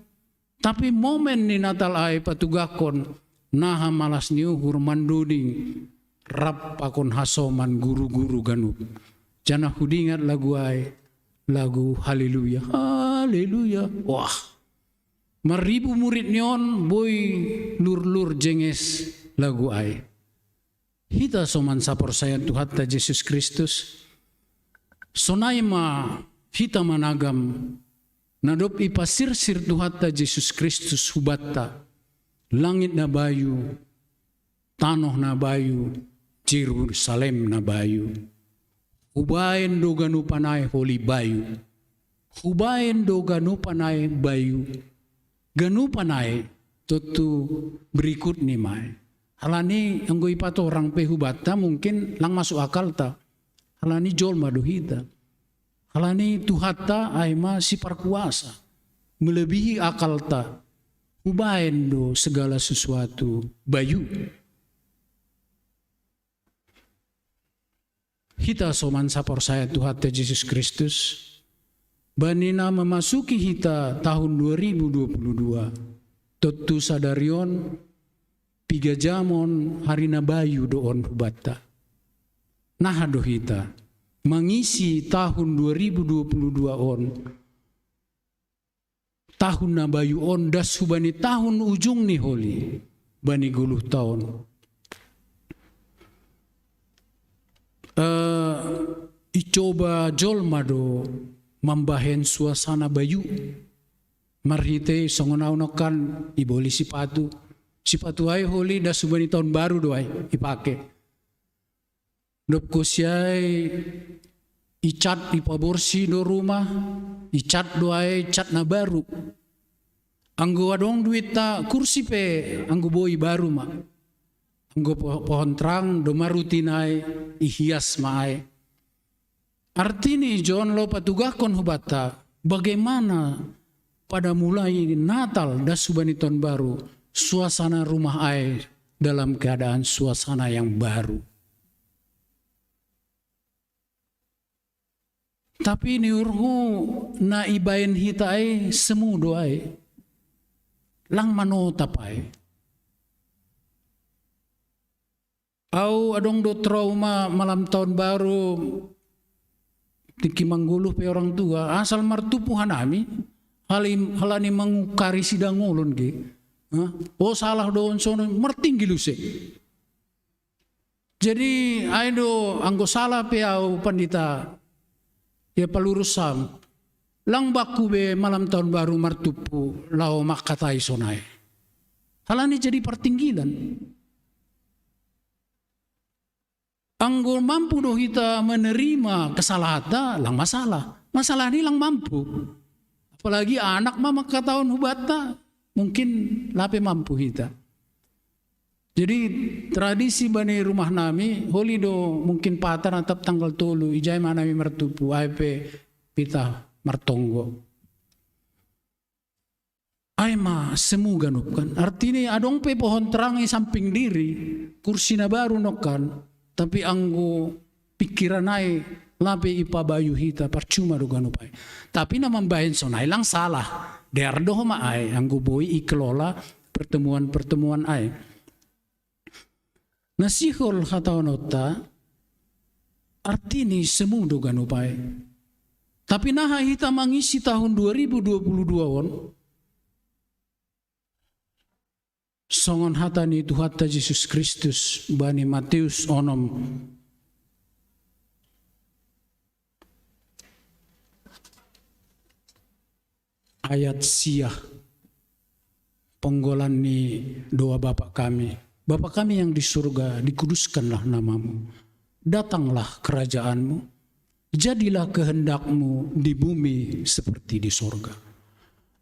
Tapi momen ni Natal ai patugahkon, naha malas ni uhur mandoding, rap pakon hasoman guru-guru ganup. Janah hudingat lagu ai, lagu Haleluya, Haleluya. Wah, marribu murid ni on boi lurlur jenges lagu ai. Hita soman saporsayaon Tuhanta Jesus Kristus, sonai ma hita managam, na dob ipasirsir Tuhanta Jesus Kristus hubanta, langit na bayu, tanoh na bayu, Jerusalem na bayu. Hubaen do ganupan ai holi bayu. Hubaen do ganupan ai bayu. Ganupan ai tontu berikut ni ma ai. Halani anggo ipatorang pe hubanta mungkin lang masuk akalta. Halani jolma do hita. Halani Tuhanta ai ma siparkuasa, melebihi akalta. Hubaen do segala sesuatu bayu. Hita soman saporsayaon Tuhanta Jesus Kristus, bani na memasuki hita tahun dua ribu dua puluh dua, tontu sadari on, piga jamon hari na bayu do on hubanta. Naha do hita mangisi tahun dua ribu dua puluh dua on, tahun na bayu on das hubani tahun ujung ni holi, bani goluh taon. Eh, icoba jolma do mambahen suasana bayu. Marhite songon au nongkan iboli sipatu. Sipatu ai holi das hubani taon baru do ai ipake. Dob kusiai icat, ipaborsi do rumah, icat do ai cat na baru. Anggo adong duitta kursi pe anggo boi baru ma. Anggo po-, pohon terang do marutin ai ihias ma ai. Artini ijon laho patugahkon hubanta, bagaimana pada mulai Natal das hubani taon baru, suasana rumah ai dalam keadaan suasana yang baru. Tapi ni uhurhu na ibaen hita ai semu do ai. Lang manotap ai. Au adong do trauma malam tahun baru, tingki manggoluh pe orang tua, asal martumpu hanami, hali-, halani mangungkari sidangolon ge. Hah? Oh, salah do on sono, martinggil use. Jadi ai do anggo salah pe au pandita, ya palurus sam. Lang baku be malam tahun baru martumpu lao mangkatai sonai. Halani jadi partinggilan. Anggo mampu do hita menerima kesalahanta, lang masalah. Masalah ni lang mampu. Apalagi anak ma mangkatahon hubanta, mungkin lape mampu hita. Jadi tradisi bani rumah nami, holi do mungkin Patar atap tanggal tolu, ijai ma nami martumpu, ai pe pitah martonggo. Ai ma semu ganup kan. Artini adong pe pohon terang i samping diri, kursi na baru nongkan, tapi anggo pikiran ai lape ipabayu hita, parcuma do ganup ai. Tapi na mambahen sonai lang salah. Dear do ma ai, anggo boi ikelola pertemuan-pertemuan ai. Na sihol hatahononta, artini semu do ganup ai. Tapi naha hita mangisi tahun dua ribu dua puluh dua on, songon hata ni Tuhanta Jesus Kristus bani Mateus onom ayat sia, penggolan ni doa Bapa kami. Bapa kami yang di surga, dikuduskanlah namamu. Datanglah kerajaanmu. Jadilah kehendakmu di bumi seperti di sorga.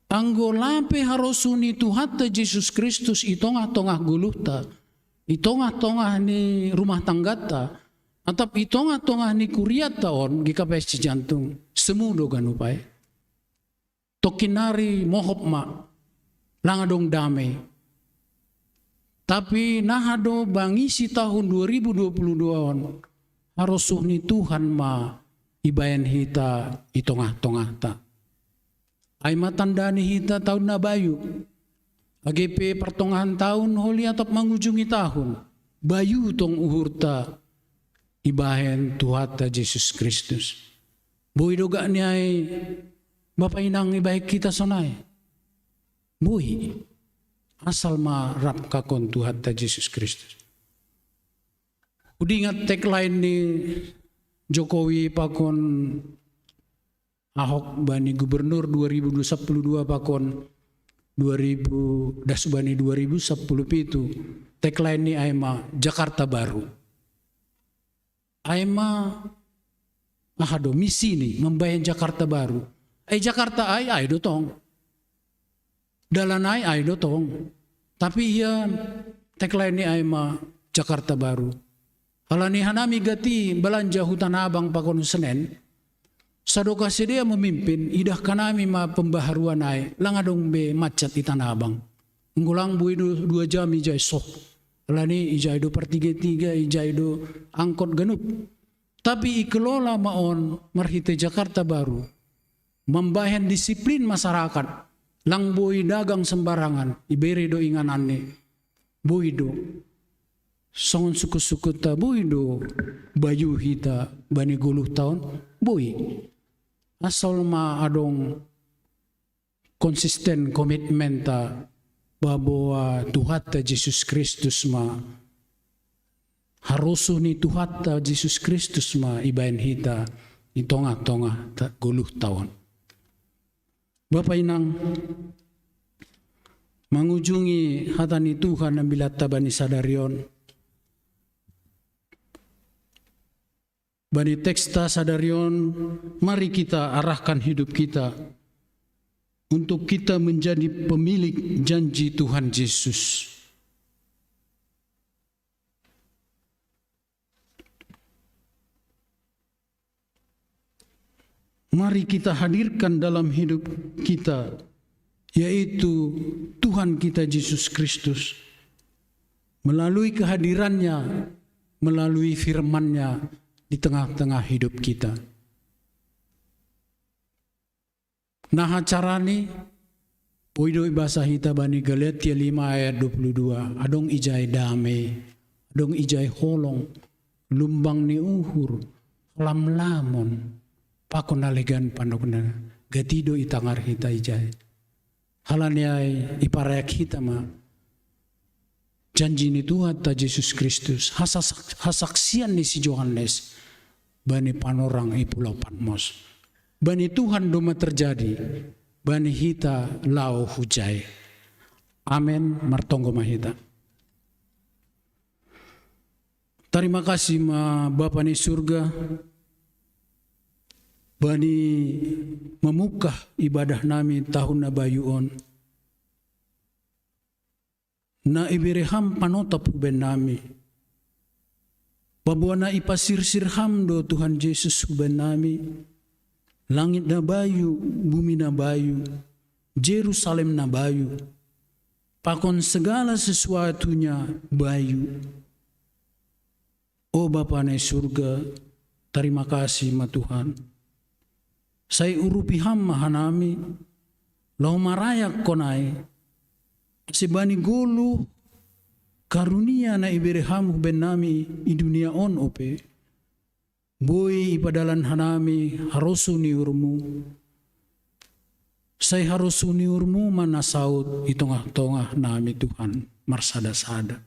Anggo lape harosuh ni Tuhanta Jesus Kristus i tongah-tongah goluhta, i tongah-tongah ni rumah tanggata, atap i tongah-tongah ni kuriata on, G K P S Cijantung, semu do ganup ai. Tongkin nari mohop ma, lang adong dame. Tapi naha do mangisi tahun dua ribu dua puluh dua on, harosuh ni Tuhan ma ibahen hita i tongah-tongahta. Ai ma tanda ni hita tahun na bayu. Age pe partongahan tahun holi atap mangujungi tahun, bayu tong uhurta ibahen Tuhanta Jesus Kristus. Boi do gak nian Bapa Inang ibahen hita sonai? Boi. Asal ma rap hakon Tuhanta Jesus Kristus. Hudingat tagline ni Jokowi pakon Ahok bani gubernur dua ribu dua puluh dua pakon dua ribu das bani dua ribu sepuluh pitu. Tagline ni ai ma Jakarta Baru. Ai ma aha do misi ni mambahen Jakarta Baru. Ai Jakarta ai, ai do tong. Dalan ai, ai do tong. Tapi ia tagline ni ai ma Jakarta Baru. Halani hanami gati balanja hu Tanah Abang pakon Senen. Sadokah sidea memimpin, idah hanami ma pembaharuan ai, lang adong be macet i Tanah Abang. Nggo lang boi do dua jam ijai soh. Halani ijai do partiga-tiga, ijai do angkot ganup. Tapi ikelola ma on marhite Jakarta Baru. Mambahen disiplin masyarakat, lang boi dagang sembarangan, ibere do ingananni. Boi do. Songon sukut-sukuta boi do bayu hita bani goluhta on, boi. Asal ma adong konsisten komitmenta, bahwa Tuhanta Jesus Kristus ma, harosuh ni Tuhanta Jesus Kristus ma ibahen hita i tongah-tongah ta-, goluhta on. Bapa Inang, mangujungi hata ni Tuhan ambilatta bani sadari on. Bani teksta sadari on, mari kita arahkan hidup kita untuk kita menjadi pemilik janji Tuhan Yesus. Mari kita hadirkan dalam hidup kita, yaitu Tuhan kita Yesus Kristus, melalui kehadirannya, melalui firman-Nya di tengah-tengah hidup kita. Naha carani, boi do ibasa hita bani Galatia lima ayat dua puluh dua, adong ijai dame, adong ijai holong, lumbang ni uhur, lamlamon, pakon na legan panukna, gati do itangar hita ijai. Halani ai iparayak hita ma janji ni Tuhanta Jesus Kristus, hasasak-, hasaksian ni si Johannes bani panorang i Pulau Patmos. bani Tuhan domma terjadi bani hita laho hujai. Amen. Martonggo ma hita. Tarima kasih ma Bapa ni surga, bani mamungkah ibadah nami tahun na bayu on. Na ibere Ham panotap hubaen nami. Paboa na ipasirsir Ham do Tuhan Jesus hubaen nami, langit na bayu, bumi na bayu, Jerusalem na bayu, pakon segala sesuatunya bayu. O Bapa na i surga, tarima kasih ma Tuhan. Sai urupi Ham ma hanami, laho marayak konai, ase bani goluh karunia na ibere Ham hubaen nami i dunia on ope, boi ipadalan hanami harosuh ni uhurmu. Sai harosuh ni uhurmu ma na saut i tongah-tongah nami Tuhan, marsada-sada.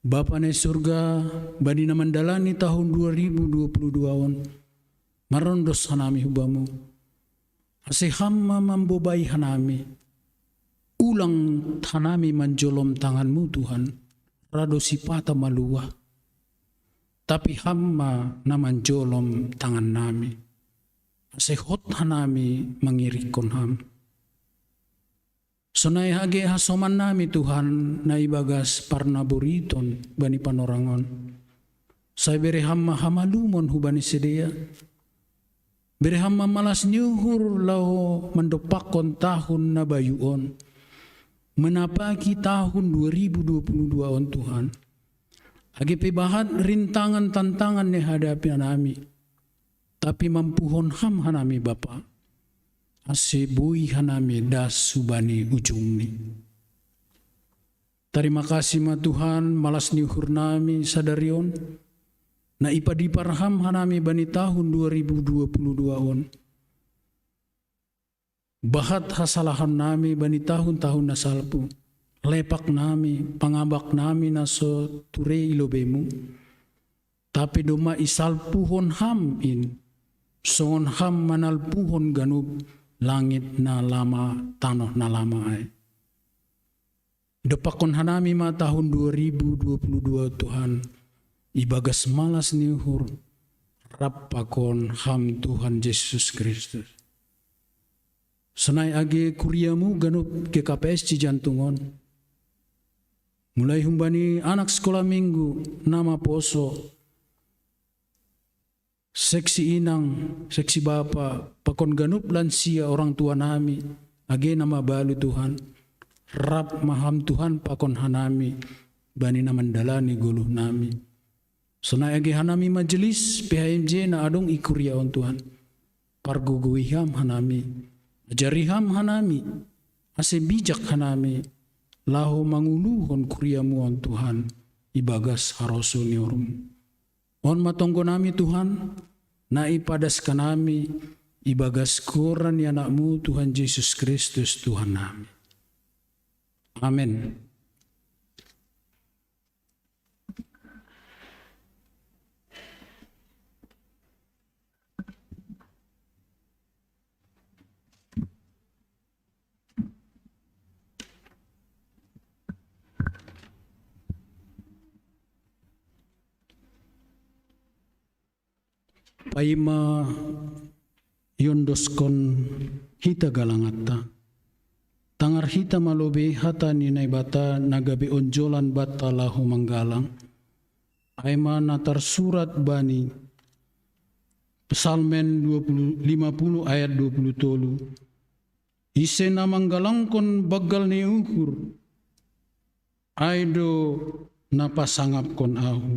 Bapa na i surga, bani na mandalani tahun dua ribu dua puluh dua on, marondos hanami hu Bamu. Ase Ham ma mambobai hanami. Ulang hanami manjolom tanganmu Tuhan, rado sipata maluah. Tapi Ham ma na manjolom tangan nami. Ase hot hanami mangirikkon Ham. Sonai age hasoman nami Tuhan na ibagas parnaboriton bani panorang on. Sai bere Ham ma hamalumon hubani sidea. Bere Ham ma malas ni uhur laho mandompakkon tahun na bayu on. Manapaki tahun dua ribu dua puluh dua on Tuhan. Age pe bahat rintangan tantangan na ihadapi hanami. Tapi mampuhon Ham hanami Bapa. Ase boi hanami das hubani ujungni. Tarima kasih ma Tuhan, malas ni uhur nami sadari on. Na ipadipar Ham hanami bani tahun dua ribu dua puluh dua on. Bahat hasalahon nami bani tahun-tahun na salpu. Lepak nami, pangabak nami na so ture i lobeimu. Tapi domma isalpuhon Ham in, songon Ham manalpuhon ganup langit na lama, tanoh na lama ai. Dompakkon hanami ma tahun dua ribu dua puluh dua Tuhan, ibagas malas ni uhur, rap pakon Ham Tuhan Jesus Kristus. Sonai age kuriamu ganup G K P S Cijantung on. Mulai humbani anak sekolah minggu, na maposo, seksi inang, seksi bapa, pakon ganup lansia orang tua nami, age na mabalu Tuhan. Rap ma Ham Tuhan pakon hanami, bani na mandalani goluh nami. Sonai age hanami majelis P H M J na adong i kuria on Tuhan. Pargogoi Ham hanami, ajari Ham hanami, ase bijak hanami, laho manguluhon kuriamu on Tuhan, ibagas harosuh ni uhurmu. On ma tonggo nami Tuhan, na ipadas hanami, ibagas goran ni anakmu Tuhan Jesus Kristus Tuhan nami. Amen. Paima iondoskon hita galanganta. Tangar hita ma lobei hata ni Naibata na gabe onjolan banta laho manggalang. Ai ma na tarsurat bani Psalmen dua puluh, lima puluh ayat dua puluh tolu. Ise na manggalangkon banggal ni uhur, ai do na pasangapkon ahu.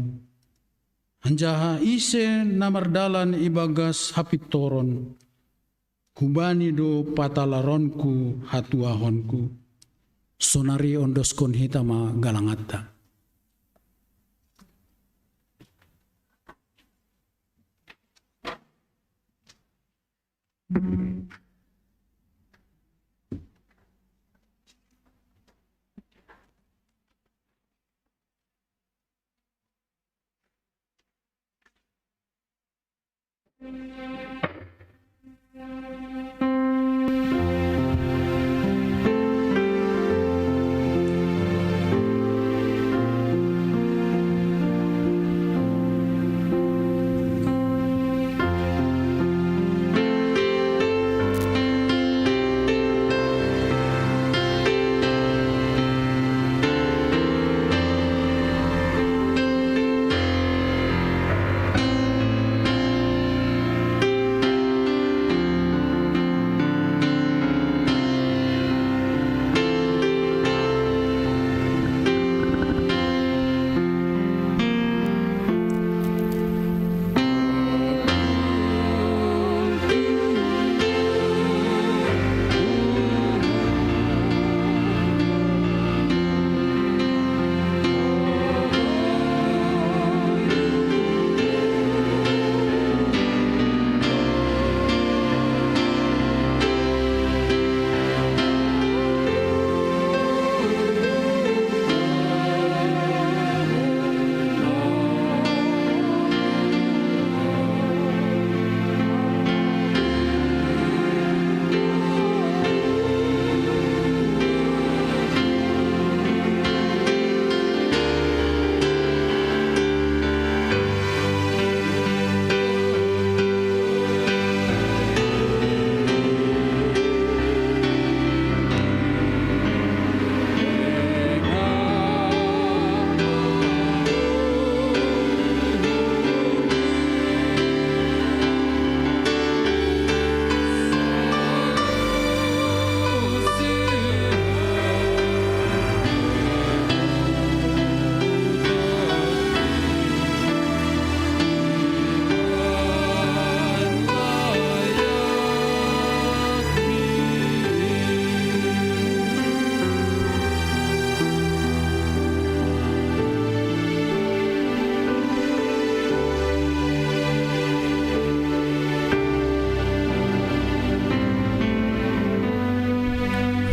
Anjaha ise na mardalan ibagas hapintoron, hubani do patalaronku hatuahonku. Sonari ondoskon hita ma galanganta.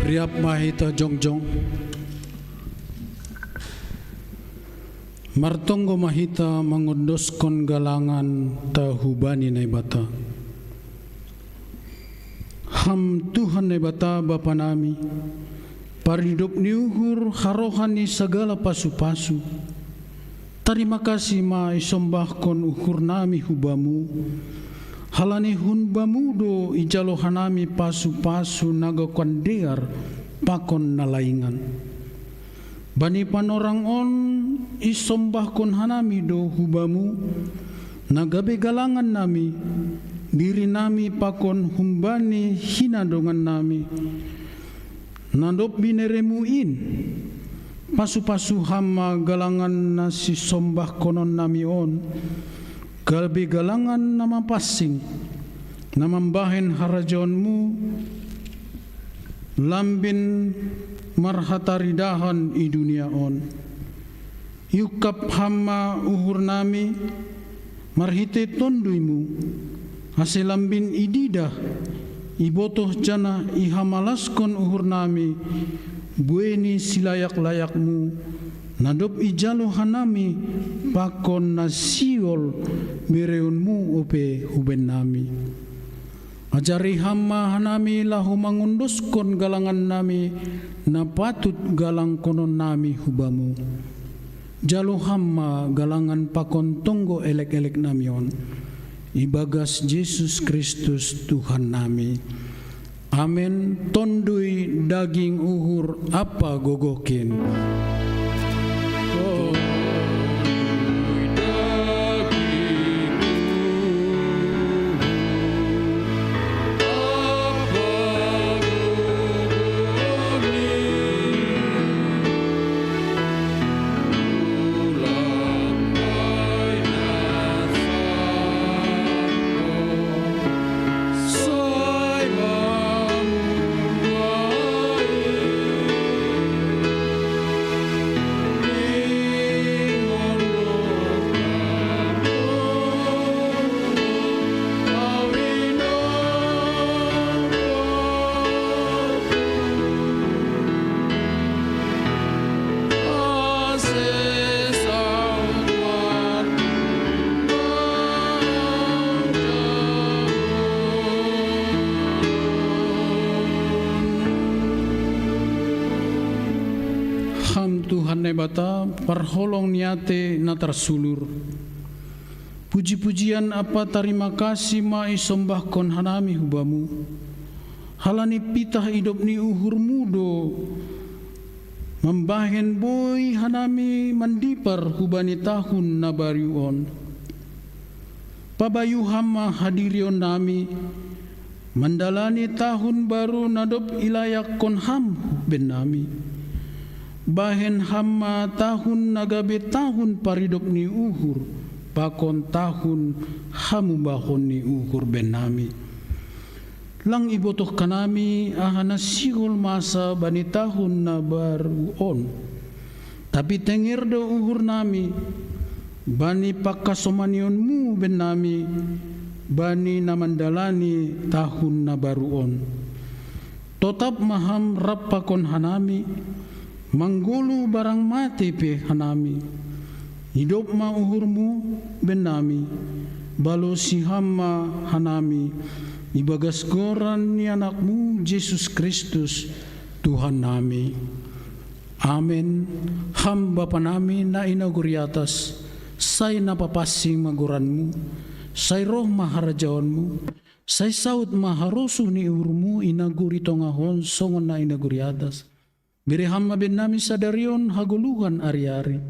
Riap ma hita jongjong. Martonggo ma hita mangondoskon galangan ta hubani Naibata. Ham Tuhan Naibata Bapa nami, paridop ni uhur haroha ni sagala pasu-pasu. Tarima kasih ma isombahkon uhur nami hu Bamu, halani hun Bamu do ijalo hanami pasu-pasu na gokan dear pakon na laingan. Bani panorang on isombahkon hanami do hu Bamu, na gabe galangan nami, diri nami pakon humbani hinadongan nami, na dob bineremu in. Pasu-pasu Ham ma galangan na sisombahkonon nami on, gabe galangan na mapansing, na mambahen harajaonmu lambin marhataridahan i dunia on. Iungkap Ham ma uhur nami marhitei TonduyMu, ase lambin ididah, ibotoh janah ihamalaskon uhur nami buei ni silayak-layakMu, na dob ijalo hanami pakon na sihol bereonMu ope hu bennami. Ajari Ham ma hanami laho mangondoskon galangan nami na patut galangkonon nami hu Bamu. Jalo Ham ma galangan pakon tonggo elek-elek nami on, ibagas Jesus Kristus Tuhan nami. Amen. Tonduy, daging, uhur ampa gogohkin. Ham Tuhan Naibata, parholong ni atei na tarsulur. Puji-pujian ampa tarima kasih ma isombahkon hanami hu Bamu, halani pitah idop ni uhurMu do mambahen boi hanami mandipar hubani tahun na baru on. Pabayu Ham ma hadirionnami mandalani tahun baru na dob ilayakkon Ham bennami. Bahen Ham ma tahun na gabe tahun paridop ni uhur pakon tahun hamumbahon ni uhur bennami. Lang ibotoh hanami aha na sihol masa bani tahun na baru on. Tapi tenger do uhurnami bani panghasomanionMu bennami bani na mandalani tahun na baru on. Totap ma Ham rap pakon hanami, manggoluh barang matei pe hanami. Idop ma uhurMu bennami, balosi Ham ma hanami, ibagas goran ni AnakMu Jesus Kristus, Tuhannami. Amen. Ham Bapanami na i nagori atas, sai na papansing ma goranMu, sai roh ma harajaonMu, sai saud ma harosuh ni uhurMu i nagori tongah on songon na i nagori atas. Bere Ham ma bennami sadari on hagoluhan ari-ari.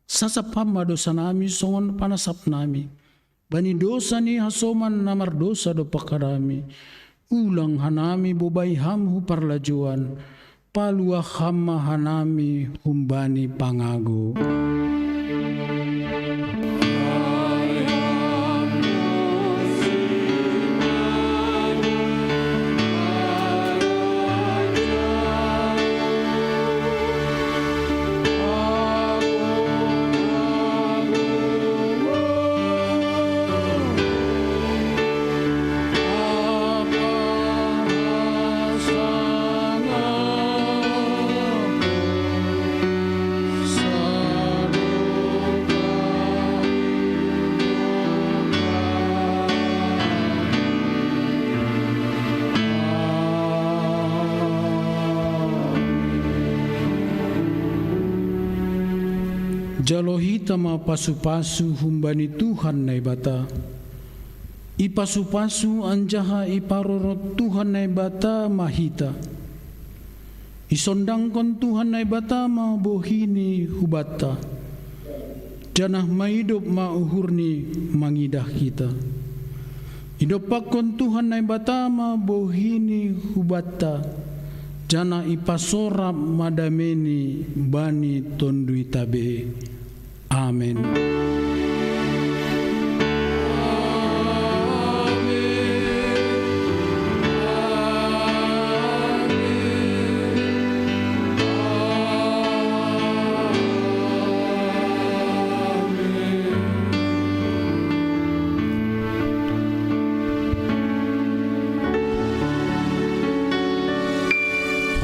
Sasap Ham ma dousanami songon panasapnami bani dousa ni hasoman na mardosa dompak hanami. Ulang hanami bobai Ham hu parlajouan, paluah Ham ma hanami humbani pangago. Jalo hita ma pasu-pasu humbani Tuhan Naibata. Ipasu-pasu anjaha iparorot Tuhan Naibata ma hita. Isondangkon Tuhan Naibata ma bohini hubanta. Janah maidop ma uhurni mangidah hita. Idompakkon Tuhan Naibata ma bohini hubanta, janah ipasorap ma dameini bani tonduita be. Amen.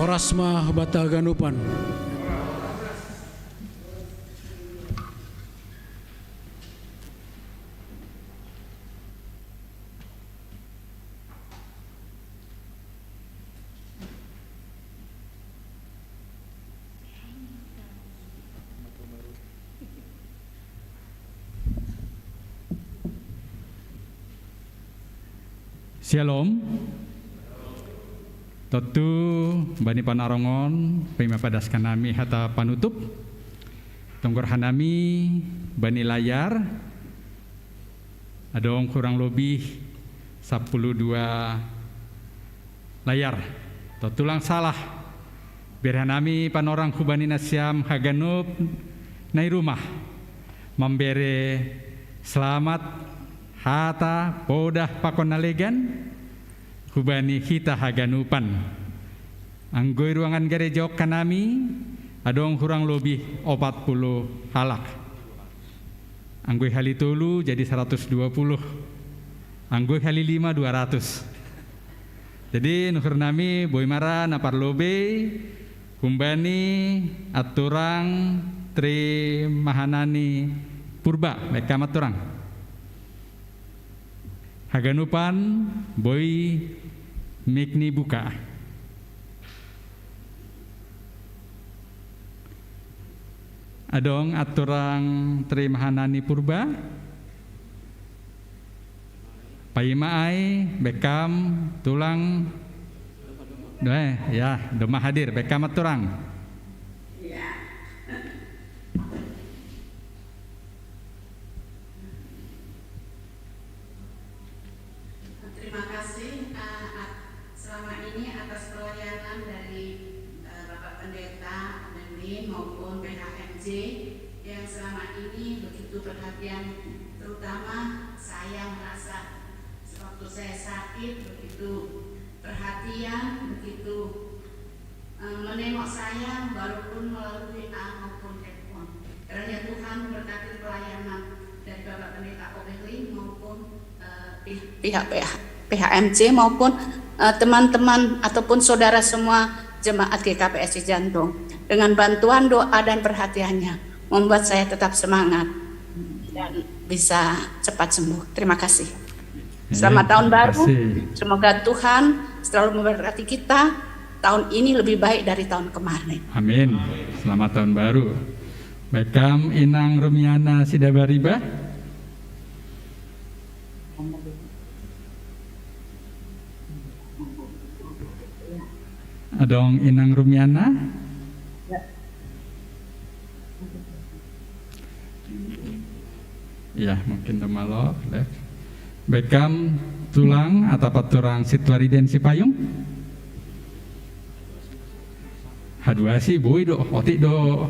Horas ma banta haganupan. Syalom. Tontu bani panarongon, paima padaskan nami hata panutup, tonggor hanami bani layar, adong kurang lobih sapuluh dua layar. Tontu lang salah. Bere hanami panorang hubani nasiam haganup na i rumah. Mambere selamat, hata, podah pakon na legan hubani hita haganupan. Anggo i ruangan gareja on hanami, adong hurang lobih opat puluh halak. Anggo ihali tolu jadi saratus dua puluh. Anggo ihali lima dua ratus. Jadi nuhur nami boi ma ra na parlobei humbani anturang Tri Mahanani Purba, baik ma anturang. Haganupan boi mik ni buka. Adong anturang Tri Mahanani Purba. Paima ai, bekam tulang. Doe, ya, domma hadir, bekam anturang. Terima kasih, eh, at-, selama ini atas pelayanan dari, eh, Bapak Pendeta Odenlin maupun P H M J yang selama ini begitu perhatian, terutama saya merasa sewaktu saya sakit begitu perhatian, begitu eh, menengok saya walaupun melalui A maupun telepon. Kiranya Tuhan memberkati pelayanan dari Bapak Pendeta Odenlin maupun, eh, pih-, pihak P H, P H M C maupun, eh, teman-teman ataupun saudara semua jemaat G K P S I Jantung. Dengan bantuan doa dan perhatiannya, membuat saya tetap semangat dan bisa cepat sembuh. Terima kasih. Ya, selamat tahun baru. Terima kasih. Semoga Tuhan selalu memberkati kita tahun ini lebih baik dari tahun kemarin. Amin. Selamat tahun baru. Bekam Inang Rumiana Sidabariba. Adong Inang Rumiana? Ya. Ya, mungkin da malo, Lex. Bekam tulang atau paturang situari den sipayung? Haduasi boi do, otik do.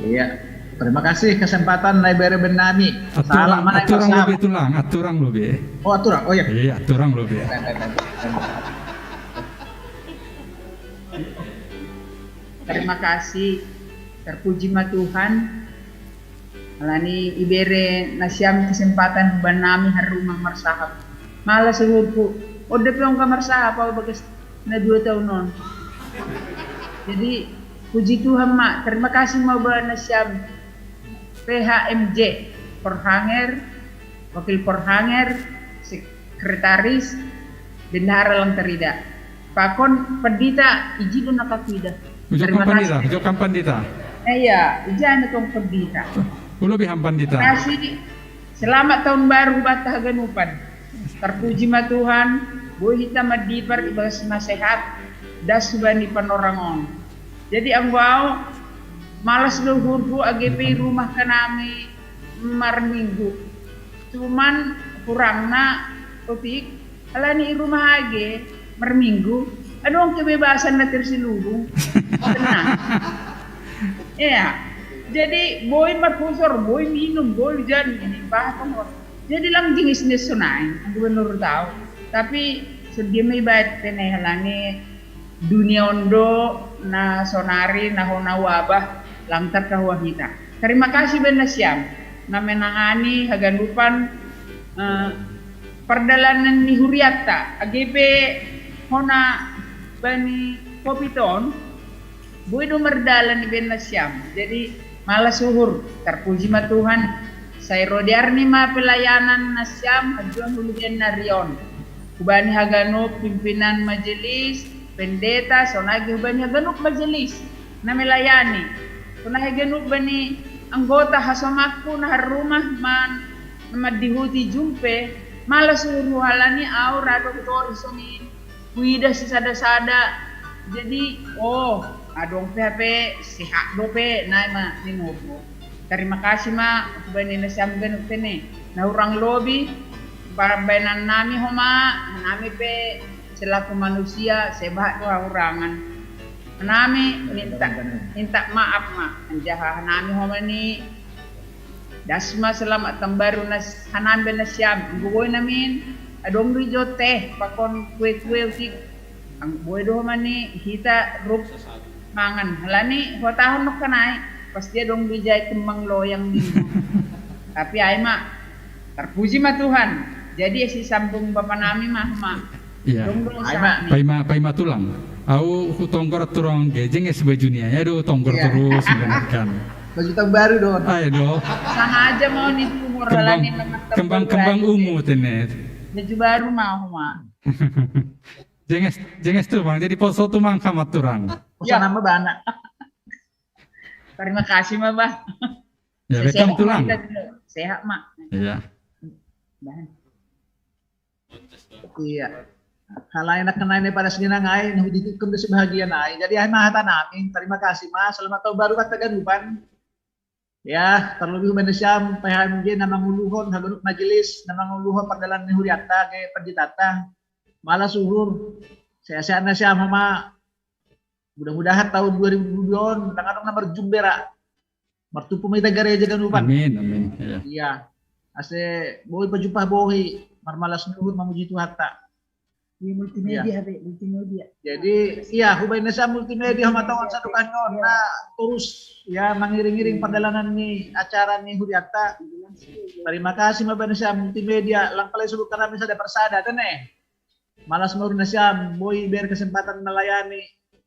Iya. Terima kasih kesempatan na ibere bennami. Salah mana, aturang lobe tulang, aturang lobe. Oh, aturang. Oh, iya. Iya, aturang lobe. Terima kasih. Terpuji ma Tuhan. Alani ibere nasiam kesempatan bennami harumah marsahap. Malas uhurku. Oda pe ongka marsahap au bagas na dua tahun on. Jadi, puji Tuhan ma, terima kasih ma ba nasiam P H M J, Porhanger, Wakil Porhanger, Sekretaris, Bendahara lang tarida. Pakon Pandita, ijin do na kakuida. Ujo kam Pandita, ujo kam Pandita. Iya, ijana tong pandita. Ulo bihang pandita. Kasih, selamat tahun baru bata haganupan. Terpuji ma Tuhan, boi hita madipar ibagas masehat, das bani panorang on. Jadi anggo au, malas do uhurhu age pe i rumah hanami marminggu. Cuman kurangna otik, alani i rumah age marminggu, adong kebebasan na terselubung. Tenang. Iya. Jadi boi marhusor, boi minum, boi jan ini bahkan. Jadi lang jingis ni sonai, gubernur tahu. Tapi sedia mai baet tene halani dunia on do na sonari na hona wabah lang tarkahua hita. Terima kasih bana siam na menangani haganupan eh, pardalanan ni huriatta age pe hona bani covid on. Boi do mardalan i bana siam. Jadi malas uhur, terpuji ma Tuhan. Sai ro di arni ma pelayanan na siam hajuan hulu di ari on. Hubani haganup pimpinan majelis, pendeta, sonai ge hubani haganup majelis na melayani. Sonai haganup bani anggota hasomakku na harumah man na mandihuti jumpe, malas uhurhu halani au ra do hutori songon i. Huida sisada-sada. Jadi oh, adong pe hape sehat dope nai ma ningopo. Terima kasih ma hubani na siam ganup tene. Na hurang lobi baenan nami homa, nami pe selaku manusia sebahat do hahurangan. Nami minta minta maaf ma anjaha nami homa ni das ma selamat tahun baru na hanami bana siam. Anggo boi namin adong do ijo teh pakon kue-kue usik. Anggo boi do homa ni hita rup mangan halani huhatahon nongka nai pasti adong do ijai kembang loyang ni. Tapi ai ma terpuji ma Tuhan. Jadi sisambung bapa nami ma homa. Iya. Dong dong Ai, Mak. sami. Paima paima tulang. Au hutonggor turong ge jenges bajunia ya do tonggor Iya. Terus benar kan. Baju tahun baru dong. Ayo do. Sama aja mau ni umur Kembang halani memang kembang tahun kembang baru. Ungu tene. Baju baru mau ma. Jenges jenges tu bang. Jadi poso tu mang kamat turang. Usaha nama bana. Terima kasih ma bah. Ya welcome tulang. Sehat ma. Iya. Bahan. Iya. Halai na kenai ne pada sini nangai, nah di tukun desi bahagia nai. Jadi ai ma hata nami, terima kasih ma. Selamat tahun baru bata haganupan. Ya, terlebih bana siam P H M J na manguluhon haganup majelis na manguluhon pardalanan ni huriatta ge pendetata. Malas uhur. Sehat-sehat na siam homa. Mudah-mudahan tahun dua ribu dua puluh dua on dang adong na marjumbe ra. Martumpu ma hita gareja haganupan. Amin amin. Iya. Iya. Ase boi pajumpang bohi marmalas ni uhur mamuji Tuhanta. Di multimedia be, multimedia. Jadi iya, hubani na siam multimedia homa tongon sadokahon na torus ya mangiring-iring pardalanan ni acara ni huriatta. Terima kasih ma bana siam multimedia, lang pala isebutkan nami sada persada tene. Malas ma uhur na siam boi ber kesempatan melayani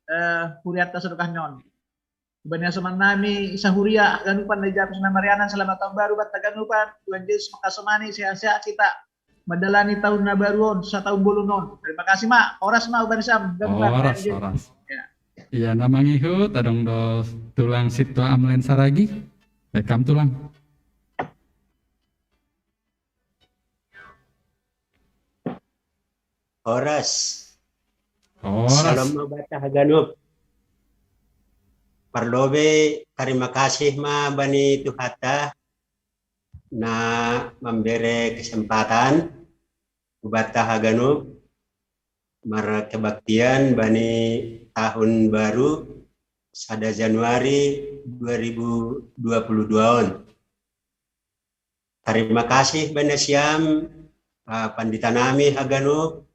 eh, huriatta sadokahon. Hubani hasoman nami sahuria haganupan na i Jampus na marianan, selamat tahun baru bata haganupan. Tuhan Yesus makasomani, sehat-sehat hita mandalani tahun na baru on, sataon bolon on. Terima kasih ma, horas ma hubani siam haganupan. Horas horas. Iya na mangihut adong do tulang Situa Amlen Saragi. Welcome tulang. Horas. Horas. Salam ma bata haganup. Parlobe terima kasih ma bani Tuhanta na mambere kesempatan bata haganup markebaktian bani tahun baru sada Januari dua ribu dua puluh dua on. Terima kasih bana siam uh, pandita nami haganup.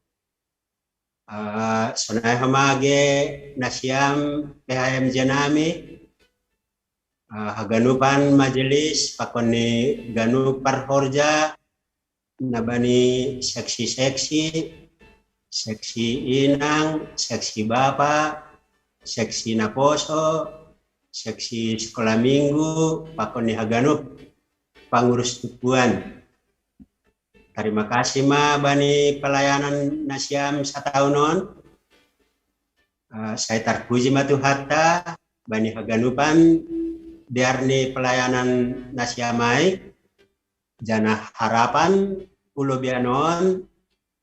Uh, sonai homa ge na siam P H M J nami uh, haganupan majelis pakon ni ganup parhorja na bani seksi-seksi, seksi inang, seksi bapa, seksi naposo, seksi sekolah minggu, pakon ni haganup pangurus tumpuan. Terima kasih ma bani pelayanan na siam sataon on. Uh, sai terpuji ma Tuhanta bani haganupan dear ni pelayanan nasiam ai, janah harapan ulubian on,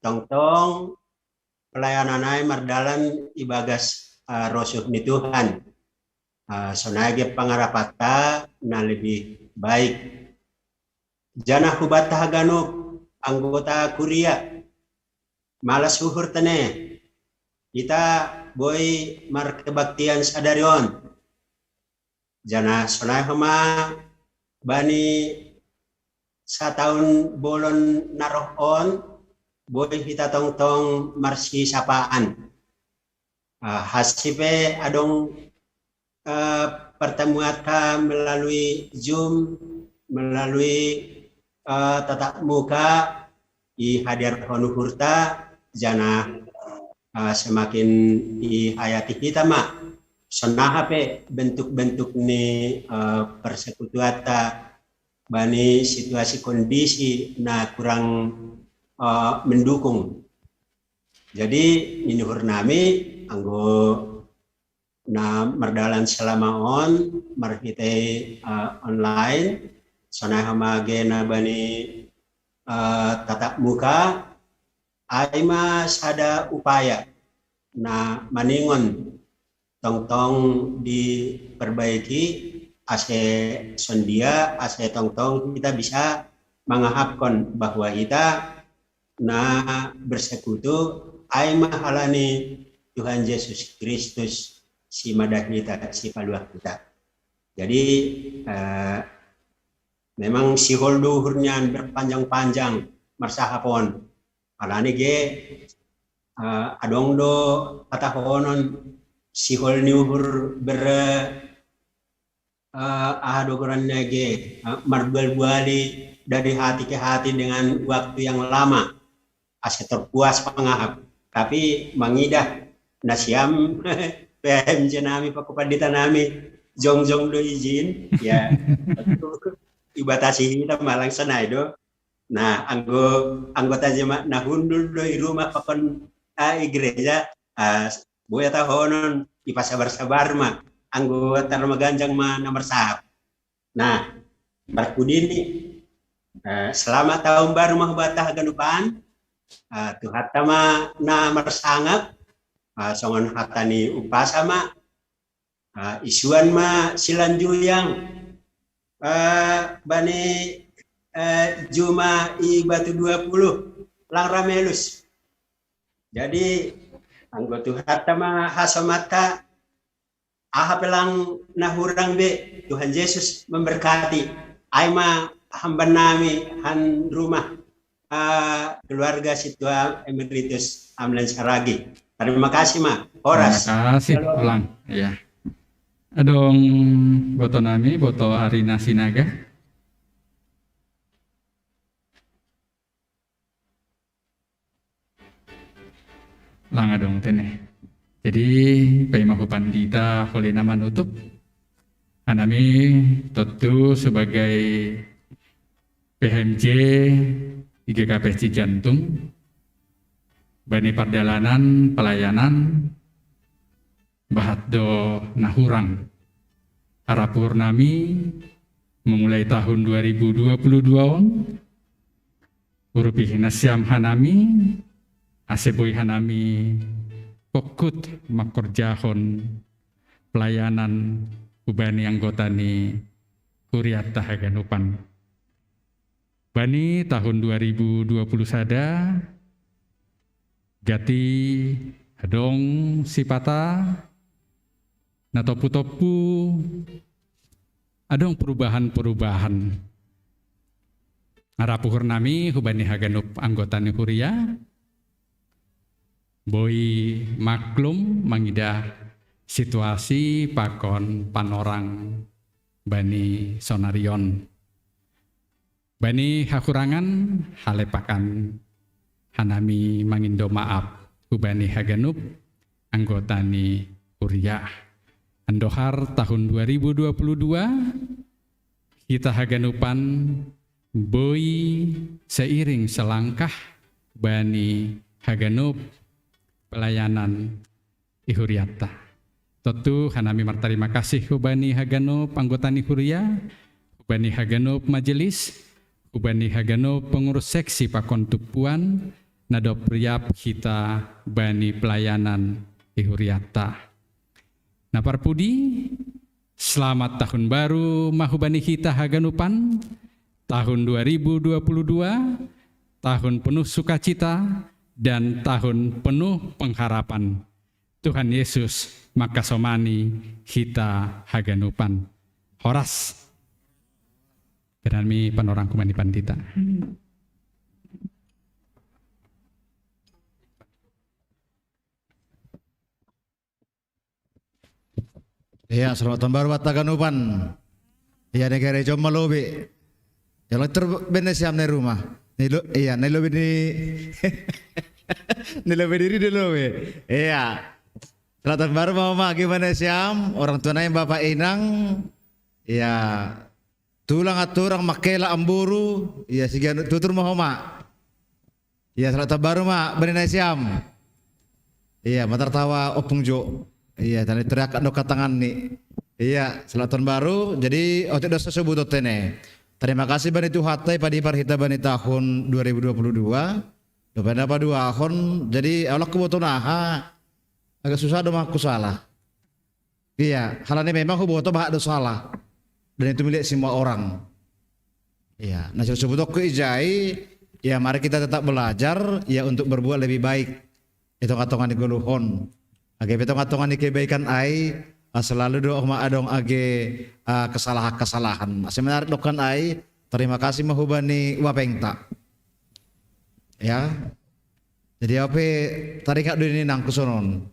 tongtong pelayanan ai mardalan ibagas uh, rosuh ni Tuhan. Uh, sonai ge pangarapanta na lebih baik. Janah hubanta haganup anggota kuria, malas uhur tene, kita boi markebaktian sadari on. Janah sonai homa bani sataun bolon na roh on, boi hita tongtong marsisapaan. Uh, hansi pe adong uh, pertemuanta melalui Zoom, melalui uh, tatap muka, ihadiarhon uhurta, janah uh, semakin ihayati hita ma. Sonaha pe bentuk-bentuk ni uh, persekutuanta bani situasi kondisi na kurang uh, mendukung. Jadi, ni uhur nami anggo na mardalan selama on marhitei uh, online, sonai homa ge na bani uh, tatap muka, ai ma sada upaya na maningon tongtong diperbaiki ase sondia, ase tongtong kita bisa mangahapkon bahwa kita na bersekutu ai ma halani Tuhan Yesus Kristus si madah hita, si paluah hita. Jadi uh, memang sihol do uhur nian berpanjang-panjang marsahap on. Halani ge uh, adong do hatahonon sihol ni uhur ber uh, aha do goran nage uh, marbual-buali dari hati ke hati dengan waktu yang lama ase terpuas pangahap. Tapi mangidah nasiam P H M J nami pakupandita nami jongjong do izin ya ibatasi hita malang sonai do. Nah, anggo anggota jemaat na hundul do i rumah pakon uh, i gereja uh, boya tahonon ipasabar-sabar ma anggo tarmaganjang ma na marsahap. Nah, marpudini uh, selamat tahun baru ma hubanta haganupan. Uh, Tuhanta ma na marsangap uh, songon hata ni umpasa ma uh, isuan ma silanjuyang uh, bani uh, juma i batu dua puluh lang ramelus. Jadi anggo Tuhanta ma hasomanta aha pe lang na hurang be Tuhan Yesus memberkati. Ai ma hamban nami han rumah uh, keluarga situa emeritus Amlan Saragi. Terima kasih ma. Horas. Terima kasih ulang. Ya. Adong boto nami, boto Arina Sinaga. Lang adong tene. Jadi paima hupandita holina manutup. Anami tontu sebagai P H M J I G K P Cijantung bani pardalanan pelayanan bahat do na hurang. Arapuhur nami memulai tahun dua ribu dua puluh dua on urupi nasiam hanami ase boi hanami pokut mangkorjahon pelayanan hubani anggota ni kuriatta haganupan. Bani tahun dua ribu dua puluh sada gati adong sipata na topu-topu adong perubahan-perubahan. Arapuhur nami hubani haganup anggota ni huria boi maklum mangidah situasi pakon panorang bani sonarion. Bani hahurangan halepakan hanami mangindo maaf hubani haganup anggota ni huria. Andohar tahun dua ribu dua puluh dua kita haganupan boi seiring selangkah bani haganup pelayanan i huriatta. Tontu hanami martarima kasih hubani haganup anggota ni huria, hubani haganup majelis, hubani haganup pengurus seksi pakon tumpuan, na dob riap hita bani pelayanan di huriata. Na parpudi, selamat tahun baru ma hubani hita haganupan, tahun dua ribu dua puluh dua, tahun penuh sukacita, dan tahun penuh pengharapan. Tuhan Yesus mangkasomani hita haganupan. Horas. Berani panorang kuman di pandita. Iya, selamat tahun baru buat haganupan. Iya, negara jom malobe. Ya, lo terbene siam di rumah. Ni lo, iya, ni lo bini. Ni lo bini di lo be. Iya. Selamat tahun baru mama, gimana siam? Orang tua nai bapak inang. Iya. Tulang aturang makela amburu. Iya, si ganu tutur mahoma. Iya, selamat tahun baru ma, bani nai siam. Iya, matar tawa opung jo. Iya, tadi teriak do katangan ni. Iya, selamat tahun baru. Jadi, otik dosa sebut otene. Terima kasih bani Tuhan tai padi parhita bani tahun dua ribu dua puluh dua. Dua puluh dua tahun. Jadi, awalak ku boto naha. Agak susah do mangku salah. Iya, halani memang huboto bahat do salah. Dan itu milik semua orang. Iya, nah, sebut aku ijai, ya, mari kita tetap belajar, ya, untuk berbuat lebih baik. Itu katongan di goluhon. Age beto katongan di kebaikan ai, ah, selalu do ma adong age, ah, kesalahan-kesalahan. Masih menarik dokan ai, terima kasih mahubani wapengta. Ya. Jadi apa tadi kak dini nangkusonon?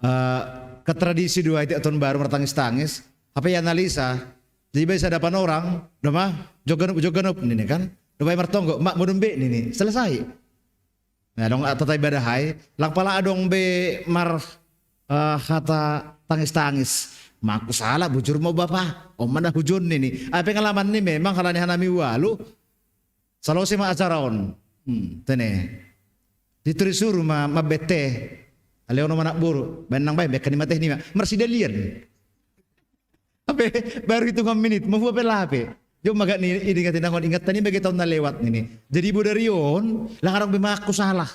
Eh, ke tradisi dua itu tahun baru martangis-tangis, apa ya analisa? Jadi biasa depan orang, doma joganup joganup ini kan, doma martonggo, mak mudun be ini, selesai. Nah, dong atau tai badahai, lang pala adong be mar, eh, kata tangis-tangis. Maku salah bujur mau bapa, om mana hujun ini. Ah, pengalaman ini memang halani hanami walu, salose ma acara on. Hmm, tene. Dituri suru ma, ma bete. Aleo no manak buru. Benang bae, beka ni mateh ni ma. Marsidalian. Ape, baru hitungan menit, mau apa lape? Jo maga ni, ini ingat ingat tani bagi tahun na lewat ini. Jadi bodari on, langarang be maku salah.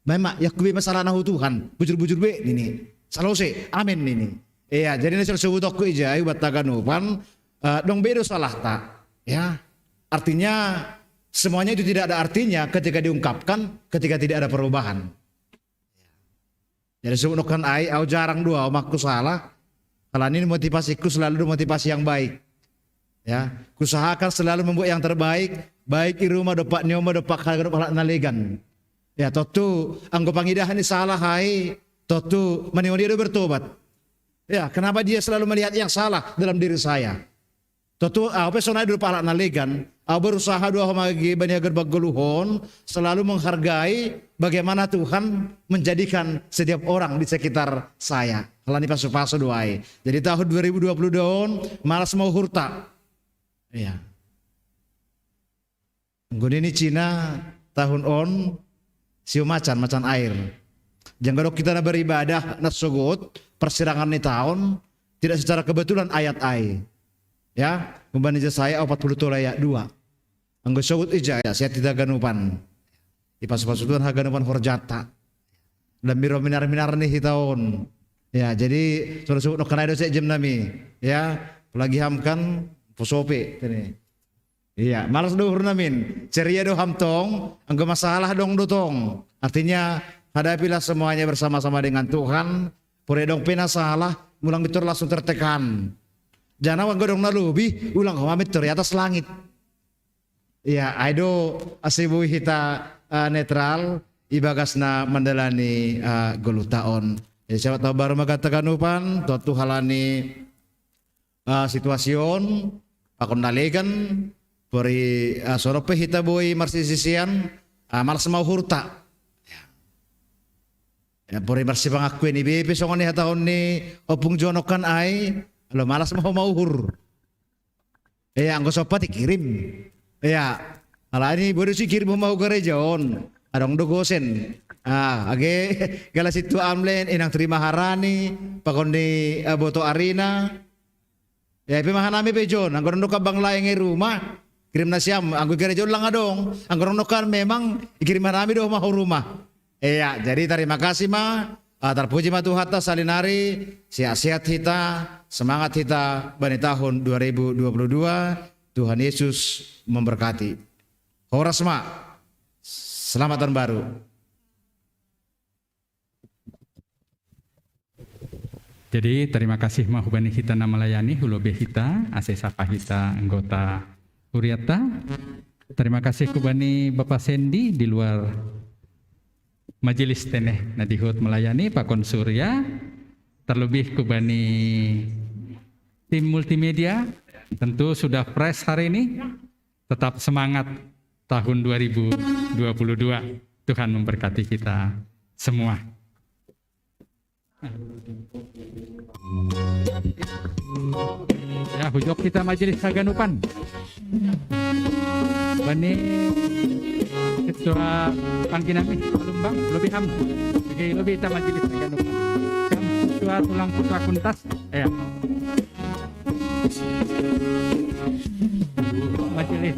Memang ya ku be masalah nahu Tuhan, bujur-bujur be ini. Salose, amin ini. Iya, jadi ini sebut aku ijai buat taganupan, eh, dong bedo salah tak? Ya. Artinya semuanya itu tidak ada artinya ketika diungkapkan, ketika tidak ada perubahan. Jadi sebut kan ai, au jarang dua, maku salah. Kalau ini motivasiku selalu motivasi yang baik. Ya, kusahakan selalu membuat yang terbaik, baik di rumah dopak nyoma dopak harga dopak nalegan. Ya, totu anggo pangidahan ni salah hai, totu mani dia bertobat. Ya, kenapa dia selalu melihat yang salah dalam diri saya? Totu au pe sonai dopak nalegan, au berusaha dua homa ge bani hagar bagoluhon, selalu menghargai bagaimana Tuhan menjadikan setiap orang di sekitar saya. Halani pasu-pasu doai. Jadi tahun dua ribu dua puluh dua on, malas mau hurta. Iya. Nggone ni Cina tahun on sio macan, macan air. Janggadok kita na beribadah na sogot persirangan ni tahun tidak secara kebetulan ayat ai. Ya, membani Yesaya empat puluh tolu ayat dua. Anggo sogot ija ya, saya tidak ganupan. Ipasu-pasu Tuhan haganupan horjata. Dan miro minar-minar nih tahun. Ya, jadi suruh sebut no kenai dosa jam nami. Ya, apalagi ham kan posope tene. Iya, malas do uhur namin. Ceria do ham tong, anggo masalah dong do tong. Artinya, hadapilah semuanya bersama-sama dengan Tuhan. Pore dong pena salah, mulang bitur langsung tertekan. Jangan anggo dong na lobi, ulang homa mitur di atas langit. Iya, aido asibui hita, eh, netral, ibagas na mandalani, eh, goluta on. Ya, siapa tahu baru magatakan upan, tuatu halani, ah, situasion, pakon nalegan, pori, ah, sorope hita boi marsisisian, ah, malas mau hurta. Ya, pori marsipangakuen ibepe songon ni hatahon ni opung jonok kan ai, lo malas mau mau hur. Ya, anggo sopat dikirim. Ya, alani bodo si kirim mau gereja on. Adong do gosen. Ah, age, gala situ amlen, inang terima harani, pakon ni, eh, boto arina. Ya, ipe mahanami pe John, anggo nondokan bang laeng i rumah, kirim nasiam, anggo i gereja on lang adong, anggo nondokan memang ikirim hanami do ma hu rumah. Iya, jadi terima kasih ma, ah, terpuji ma Tuhanta salinari, sehat-sehat hita, semangat hita, bani tahun dua ribu dua puluh dua, Tuhan Yesus memberkati. Horas ma, selamat tahun baru. Jadi terima kasih ma hubani hita na malayani, hulobi hita, ase sapa hita anggota huriatta. Terima kasih hubani Bapak Sendi di luar majelis tene, na dihut melayani, pakon Surya, terlebih hubani tim multimedia, tentu sudah fresh hari ini, tetap semangat tahun dua ribu dua puluh dua. Tuhan memberkati kita semua. Ya, hujok kita majelis haganupan. Bani ketua pangkinami, Palumbang, lobi ham. Oke, lobi kita majelis haganupan. Ham ketua tulang putra kuntas. Ya. Majelis.